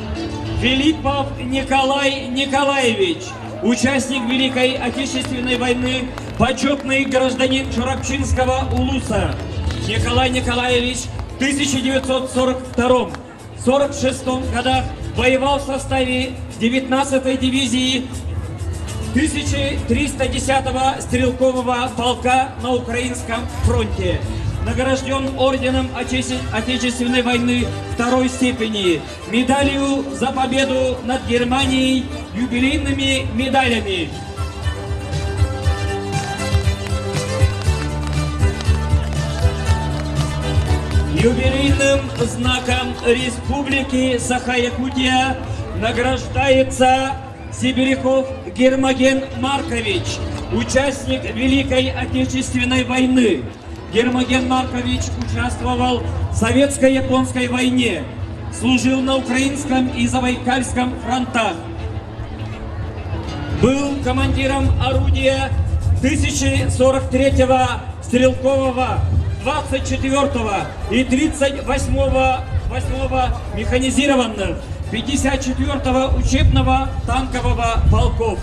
Филиппов Николай Николаевич, участник Великой Отечественной войны, почетный гражданин Чурапчинского улуса. Николай Николаевич в 1942-46 годах воевал в составе 19-й дивизии 1310-го стрелкового полка на Украинском фронте. награжден орденом Отечественной войны второй степени, медалью за победу над Германией, юбилейными медалями. Юбилейным знаком Республики Саха-Якутия награждается Сибиряков Гермоген Маркович, участник Великой Отечественной войны. Гермоген Маркович участвовал в Советско-японской войне, служил на Украинском и Забайкальском фронтах. Был командиром орудия 1043-го стрелкового, 24-го и 38-го 8-го механизированных, 54-го учебного танкового полков.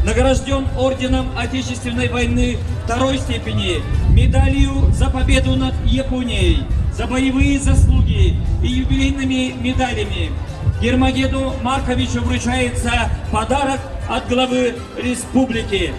Награжден орденом Отечественной войны второй степени, медалью за победу над Японией, за боевые заслуги и юбилейными медалями. Гермогену Марковичу вручается подарок от главы республики.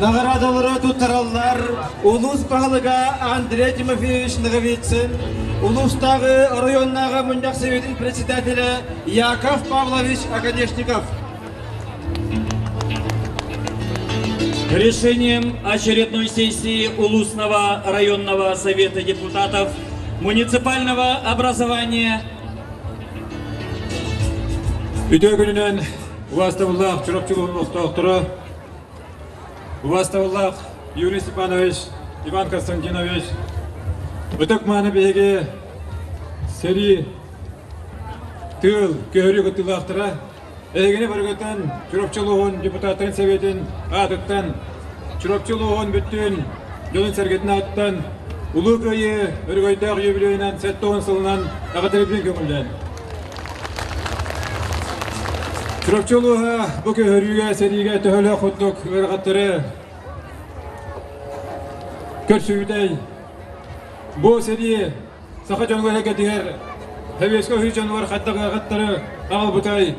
Наҕараадалары туттараллар улуус баһылыга Андрей Тимофеевич Ноговицын, улуустааҕы оройуоннааҕы мунньах советын председателэ Яков Павлович Оконешников. Решением очередной сессии Улусного районного совета депутатов муниципального образования Үтүө күнүнэн убаастабыллаах Чурапчы олохтоохторо, убаастабыллаах Юрий Степанович, Иван Константинович, ытык мааны биһиги сэрии тыыл көһөрүү кыттыылаахтара Эһигини барыгытын Чурапчы улууһун депутаттарын Сэбиэтин аатыттан, Чурапчы улууһун бүттүүн дьонун-сэргэтин аатыттан Улуу Кыайыы өрөгөйдөөх юбилейынан 70 сылынан эҕэрдэлиибин көҥүллээн. Чурапчы улууһа бу көһөрүүгэ, сэриигэ төһөлөөх курдук ыарахаттары көрсүбүтэй. Бу сэрии Саха дьонугар эйгэтигэр Сэбиэскэй Союз дьонугар хайдах ыарахаттары аҕалбытай,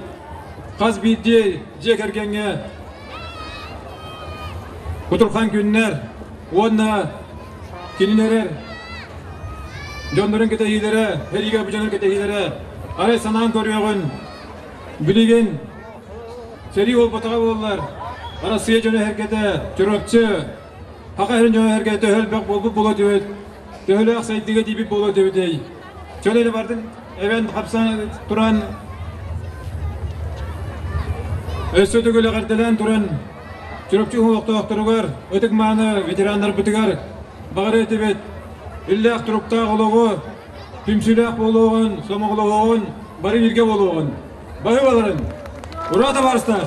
хас биирдии дьиэ кэргэҥҥэ кутурхан күннэр уонна кинилэр дьоннорун кэтэһиилэрэ, сэриигэ бу дьонун кэтэһиилэрэ арай санаан көрүөҕүн, билигин сэрии буолбатаҕа буоллар, Арассыыйа дьоно эһэргэтэ Чурапчы, Саха сирин дьоно эһэргэтэ төһө элбэх буолбут буолуо диэбит Төһөлөөх сайдыыга тиийбит буолуо диэбитэй? Чөл эрэ бардын эбэн хапсан туран өссө төгүл эҕэрдэлээн туран Чурапчы олохтоохторугар, ытык-мааны ветераннарбытыгар баҕара этибит иллээх туруктаах олоҕу, түмсүүлээх буолуоҕун, сомоҕолоһуоҕун, бары бииргэ буолуоҕун. Баһыыбаларын! Ура, табаарыстар!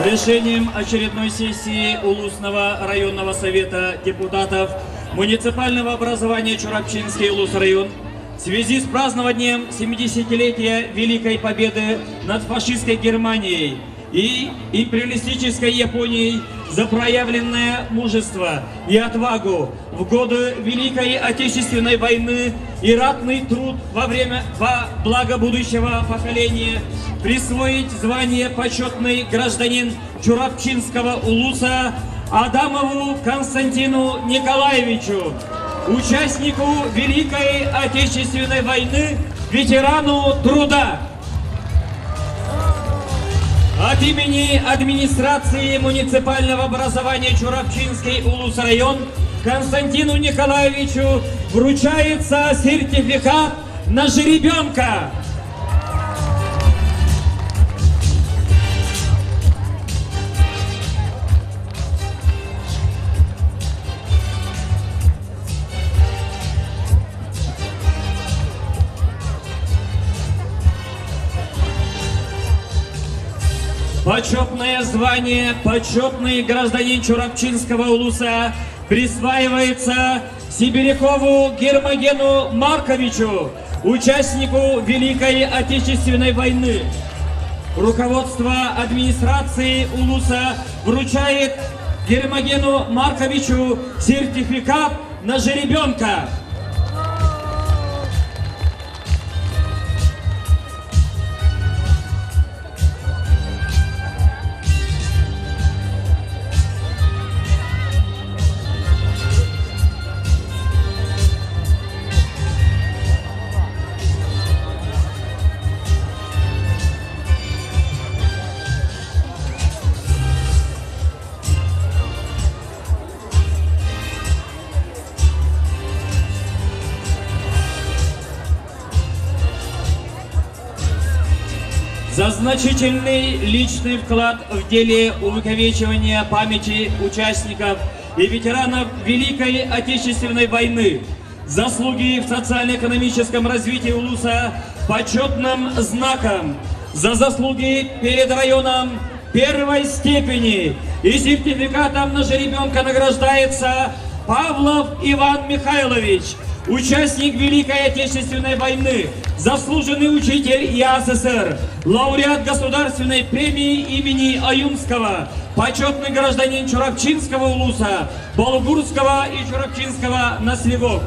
Решением очередной сессии Улусного районного совета депутатов муниципального образования Чурапчинский Улус район в связи с празднованием 70-летия Великой Победы над фашистской Германией и империалистической Японией за проявленное мужество и отвагу в годы Великой Отечественной войны и ратный труд во время во благо будущего поколения присвоить звание почетный гражданин Чурапчинского улуса Адамову Константину Николаевичу, участнику Великой Отечественной войны, ветерану труда. От имени администрации муниципального образования Чурапчинский Улус-район Константину Николаевичу вручается сертификат на жеребенка. Почетное звание «Почетный гражданин Чурапчинского улуса» присваивается Сибирякову Гермогену Марковичу, участнику Великой Отечественной войны. Руководство администрации Улуса вручает Гермогену Марковичу сертификат на жеребенка. За значительный личный вклад в деле увековечивания памяти участников и ветеранов Великой Отечественной войны, заслуги в социально-экономическом развитии Улуса почетным знаком, за заслуги перед районом первой степени и сертификатом на жеребенка награждается Павлов Иван Михайлович, участник Великой Отечественной войны, заслуженный учитель ЯССР, лауреат Государственной премии имени Аюнского, почетный гражданин Чурапчинского улуса, Болгурского и Чурапчинского наслегов.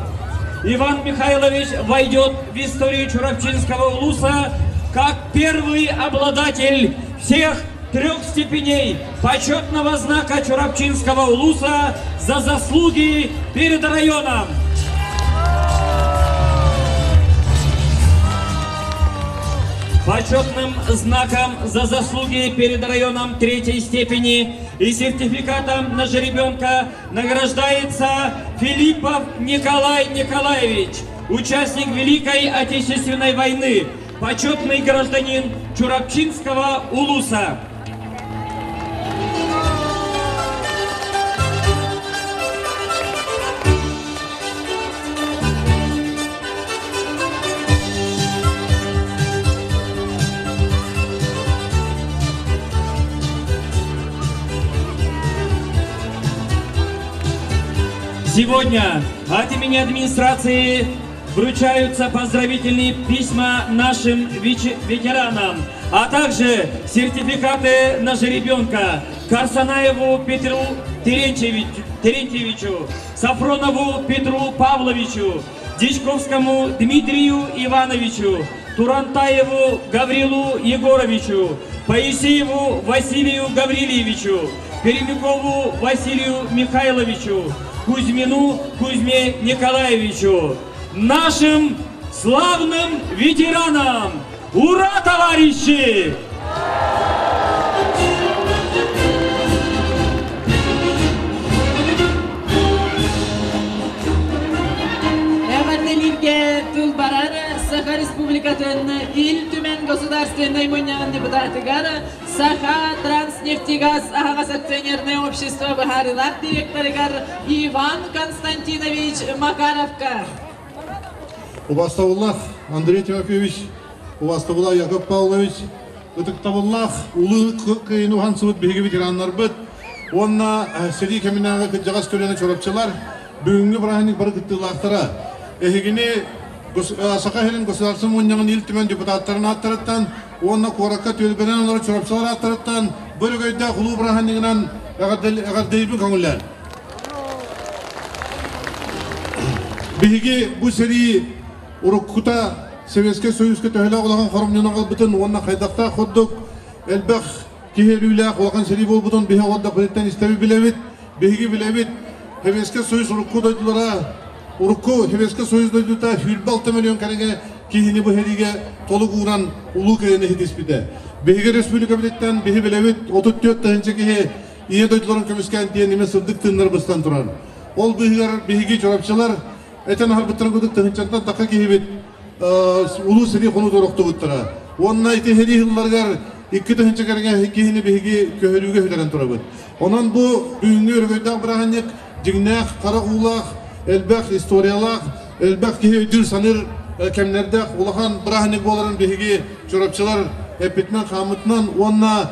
Иван Михайлович войдет в историю Чурапчинского улуса как первый обладатель всех трех степеней почетного знака Чурапчинского улуса за заслуги перед районом. Почетным знаком за заслуги перед районом третьей степени и сертификатом на жеребенка награждается Филиппов Николай Николаевич, участник Великой Отечественной войны, почетный гражданин Чурапчинского улуса. Сегодня от имени администрации вручаются поздравительные письма нашим ветеранам, а также сертификаты на жеребенка Карсанаеву Петру Терентьевичу, Сафронову Петру Павловичу, Дичковскому Дмитрию Ивановичу, Турантаеву Гаврилу Егоровичу, Паисееву Василию Гаврильевичу, Перемякову Василию Михайловичу, Кузьмину Кузьме Николаевичу, нашим славным ветеранам! Ура, товарищи! Эҕэрдэлииргэ тыл барар Саха Республикатын Ил Түмэн Государственнай Мунньаҕын депутатыгар Саха Транснефтегаз аһаҕас акционерное общество быһаарыылаах директорыгар Иван Константинович Макаровка. Убастабыллаах Андрей Тимофеевич, убастабыллаах Яков Павлович, ытыктабыллаах улуу кыайыны уһансыбыт биһиги ветераннарбыт уонна сэрии кэминээҕи кырдьаҕас көлүөнэ чурапчылар бүгүҥҥү бырааһынньык бары кыттыылаахтара. Эһигини Саха сирин Государство Мунньаҕын Ил Түмэн депутаттарын ааттарыттан уонна куоракка түөлбэнэн олорор чурапчылар ааттарыттан бу өрөгөйдөөх улуу бырааһынньыгынан эҕэрдэлиирбин көҥүллээн. Биһиги бу сэрии уруккута Советскай Союзка төһөлөөх улахан хоромньуну аҕалбытын уонна хайдахтаах курдук элбэх киһи өлүүлээх улахан сэрии буолбутун биһи оҕордохпутуттан истэбит билэбит. Биһиги билэбит, Советскай Союз урукку дойдулара, урукку Советскай Союз дойдута 26 миллион кэриҥэ киһини бу сэриигэ толук ууран улуу кыайыыны ситиспитэ. Биһиги республикабытыттан биһи билэбит 34 тыһыынча киһи Ийэ дойдуларын көмүскээн диэн эмэ сырдык тыыннар быстан турар. Ол быыһыгар биһиги чурапчылар этэн аһарбыттарын курдук тыһыынчаттан тахха киһибит улуу сэрии хонуутугар охтубуттара. Уонна ити сэрии сылларыгар 2 тыһыынча кэриҥэ киһини биһиги көһөрүүгэ сүтэрэн турабыт. Онон бу бүгүҥҥү өрөгөйдөөх бырааһынньык дьиҥнээх хара уулаах, элбэх историялаах, элбэх киһи өйдүүр-саныыр кэмнэрдээх улахан бырааһынньык буоларын биһиги чурапчылар эппитинэн-хааммытынан уонна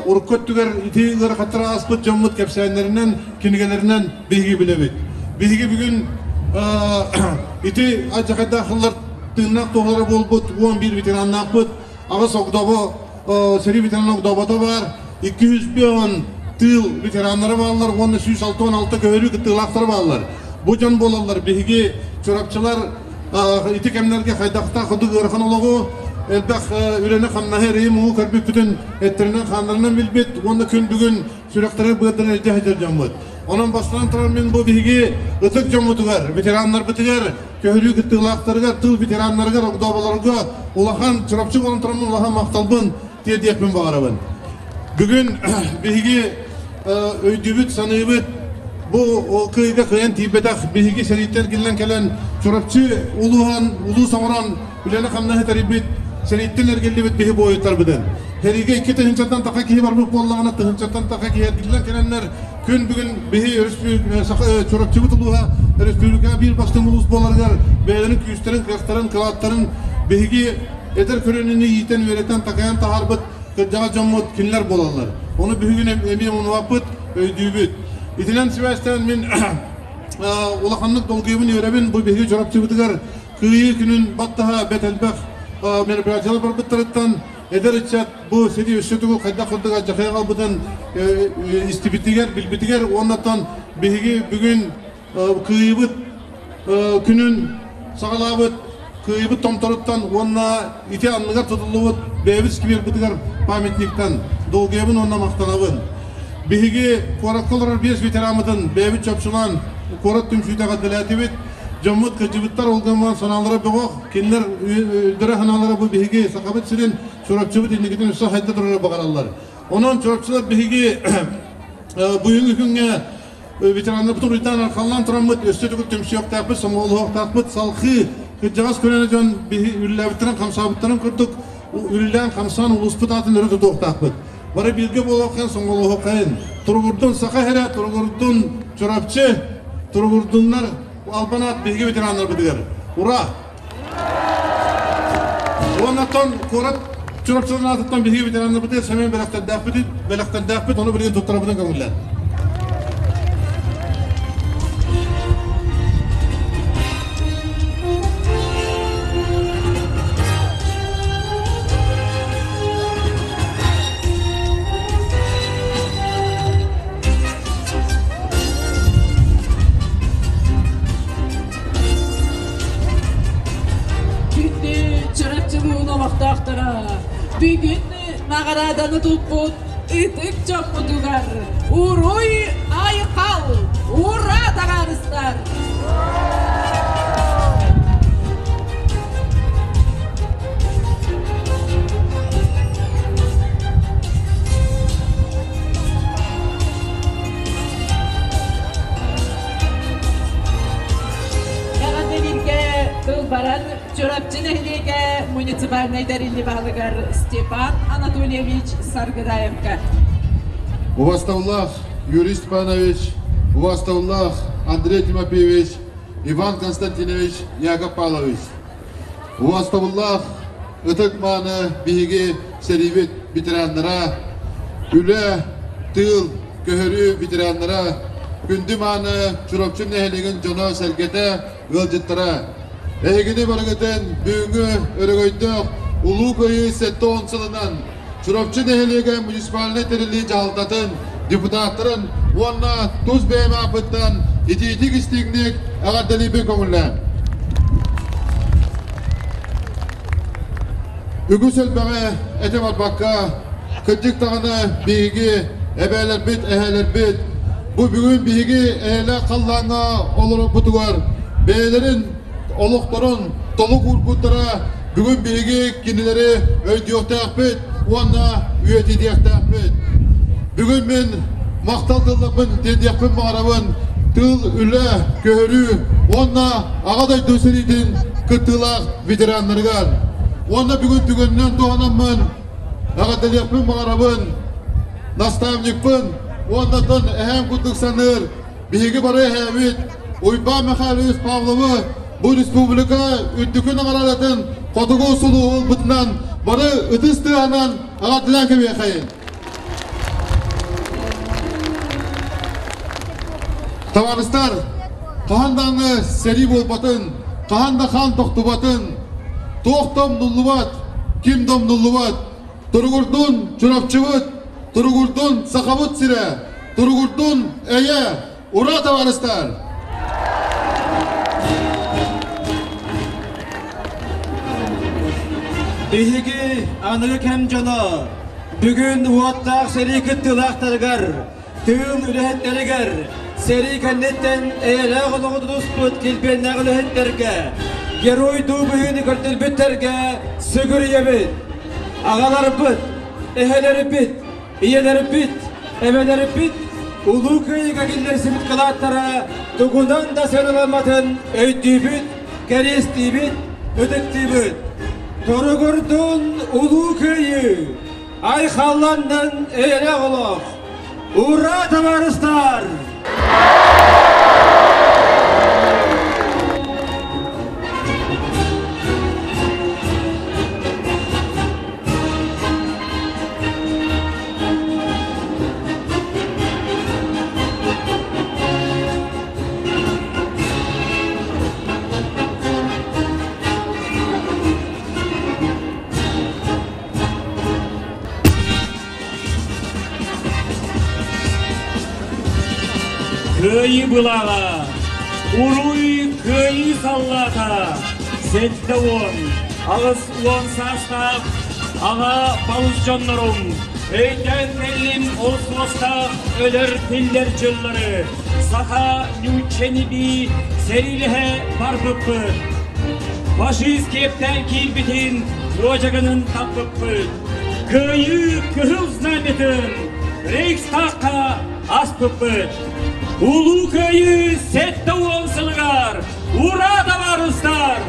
урукку өттүгэр ити ыарахаттары ааспыт дьоммут кэпсээннэринэн, кинигэлэринэн биһиги билэбит. Биһиги бүгүн ити алдьархайдаах сыллар тыыннаах туоһулара буолбут 11 ветераннаахпыт, аҕыс огдообо сэрии ветерана огдообото баар, 250 тыыл ветераннара бааллар уонна 166 көһөрүү кыттыылаахтара бааллар. Бу дьон буолаллар биһиги чурапчылар ити кэмнэргэ хайдахтаах курдук ыарахан олоҕу, элбэх үлэни-хамнаһы эрэйи-муҥу көрбүппүтүн эттэринэн-хааннарынан билбит уонна күн бүгүн сүрэхтэрэ быардарын илдьэ сылдьар дьоммут. Онон бастатан туран мин бу биһиги ытык дьоммутугар, ветераннарбытыгар, көһөрүү кыттыылаахтарыгар, тыл ветераннарыгар, огдооболорго улахан Чурапчы буолан тураммын улахан махталбын тиэрдиэхпин баҕарабын. Бүгүн биһиги өйдүүбүт, саныыбыт, бу кыайга кыайан тиийбэтэх биһиги сэрииттэн эргиллэн кэлэн Чурапчы улууһан, улуус оҥорон үлэни-хамнаһы тэрийбит, сэрииттэн эргиллибит биһи буойуттарбытын. Сэриигэ 2 тыһыынчаттан таха киһи барбыт буоллаҕына, тыһыынчаттан таха киһи эргиллэн кэлэннэр, күн бүгүн биһи Чурапчыбыт улууһа республика биир бастыҥ улуус буоларыгар бэйэлэрин күүстэрин, кыахтарын, кылааттарын биһиги эдэр көлүөнэни иитэн, үөрэтэн, такайан таһаарбыт кырдьаҕас дьоммут кинилэр буолаллар. Ону бүгүн эмиэ умнубаппыт, өйдүүбүт. Итинэн сибээстээн мин улаханнык долгуйабын, үөрэбин. Бу биһиги Чурапчыбытыгар Кыайыы күнүн баттаһа бэт элбэх мероприятиялар барбыттарыттан эдэр ыччат бу сэрии өссө тугу хайдах курдук алдьархайы аҕалбытын истибитигэр, билбитигэр уоннаттан биһиги бүгүн Кыайыыбыт күнүн саҕалаабыт Кыайыыбыт томторуттан уонна ити анныгар тутуллубут бэйэбит сквербытыгар памятниктан долгуйабын уонна махтанабын. Биһиги куоракка олорор биэс ветераммытын бэйэбит чопчулаан куорат түмсүүтэ эҕэрдэлээтибит. Дьоммут кырдьыбыттар ол гынан санаалара бөҕөх, кинилэр өйдөрө санаалара бу биһиги Сахабыт сирин, Чурапчыбыт инникитин өссө хайда турары баҕараллар. Онон чурапчылар биһиги бүгүҥҥү күҥҥэ ветераннарбыт уруйдаан архаллаан тураммыт өссө төгүл түмсүөхтээхпит, сомоҕолоһуохтаахпыт, салхыы кырдьаҕас көлүөнэ дьон биһи үлэлээбиттэрин, хамсаабыттарын курдук үлэлээн, хамсаан улууспут аатын өрө тутуохтаахпыт. Бары бииргэ буолуоххайын, сомоҕолоһуоххайын. Туругурдун Саха сирэ, туругурдун Чурапчы, туругурдуннар албан аат биһиги ветераннарбытыгар. Ура! Уоннаттан куорат Чурапчыларын аатыттан биһиги ветераннарбытыгар сэмэн бэлэхтэрдээхпит, бэлэхтэрдээхпит, ону билигин туттарабытын көҥүллээн. Күндү Чурапчылыын олохтоохторо, бүгүн наҕарааданы туппут ытык дьоммутугар уруй айхал, ура табаарыстар! Эҕэрдэлииргэ тыл баран Чурапчы нэһилиэгэ муниципальнай тэриллии баһылыгар Степан Анатольевич Саргыдаевка. Убасталлаах Юрий Степанович, убасталлаах Андрей Тимофеевич, Иван Константинович, Яков Павлович. Убастабыллаах ытык-мааны биһиги сэриибит ветераннара, үлэ, тыыл, көһөрүү ветераннара, күндү мааны Чурапчы нэһилиэгин дьоно-сэргэтэ, ыалдьыттара! Эһигини барыгытын бүгүҥҥү өрөгөйдөөх Улуу Кыайыы 70 сылынан Чурапчы нэһилиэгэ муниципальнай тэриллии дьаһалтатын депутаттарын уонна тус бэйэм ааппыттан итиитик-истиҥник эҕэрдэлиибин көҥүллээн. Үгүс элбэҕи этэ барбакка, кырдьык даҕаны биһиги эбээлэрбит, эһээлэрбит бу бүгүн биһиги эйэлээх халлааҥҥа олорорбутугар бэйэлэрин олохторун толук уурбуттара бүгүн биһиги кинилэри өйдүөхтээхпит уонна үйэтитиэхтээхпит. Бүгүн мин махтал тылларбын тиэрдиэхпин баҕарабын тыыл, үлэ, көһөрүү уонна Аҕа дойду сэриитин кыттыылаах ветераннарыгар. Уонна бүгүн түгэнинэн туһанаммын эҕэрдэлиэхпин баҕарабын наставникпын уонна эһээм курдук саныыр биһиги бары эһээбит Уйбаан Михайлович Павловы бу республика үрдүкү наҕараадатын хотугу сулуһу ылбытынан бары ытыс тыаһынан эҕэрдэлээн кэбиэхэйин. Табаарыстар, хаһан даҕаны сэрии буолбатын, хаһан да хаан тохтубатын, туох да умнуллубат, ким да умнуллубат. Туругурдун Чурапчыбыт, туругурдун Сахабыт сирэ, туругурдун эйэ! Ура, табаарыстар! Биһиги аныгы кэм дьоно бүгүн уоттаах сэрии кыттыылаахтарыгар, тыыл үлэһиттэригэр, сэрии кэнниттэн эйэлээх олоҕу тутуспут килбиэннээх үлэһиттэргэ, геройдуу быһыыны көрдөрбүттэргэ сүгүрүйэбит. Аҕаларбыт, эһэлэрбит, Ийэлэрбит, эбэлэрбит Улуу Кыайыыга киллэрсибит кылааттара тугунан да сыаналамматын өйдүүбүт, кэриэстиибит, ытыктыыбыт. Туругурдун Улуу Кыайыы! Айхалланнын эйэлээх олох! Ура, табаарыстар! Кыайыы былааҕа, уруй кыайыы саллаата, 78 саастаах аҕа балыс дьоннорум, өйдөөн кэллим ол суостаах өлөр тиллэр дьыллары, саха ньууччанибии сэриилэһэ барбыппыт. Фашист киэптээн киирбитин уодьаганын таппыппыт. Кыайыы кыһыл знамятын Рейхстагка аспыппыт. Улуу Кыайыы 70 сылыгар Ура, табаарыстар!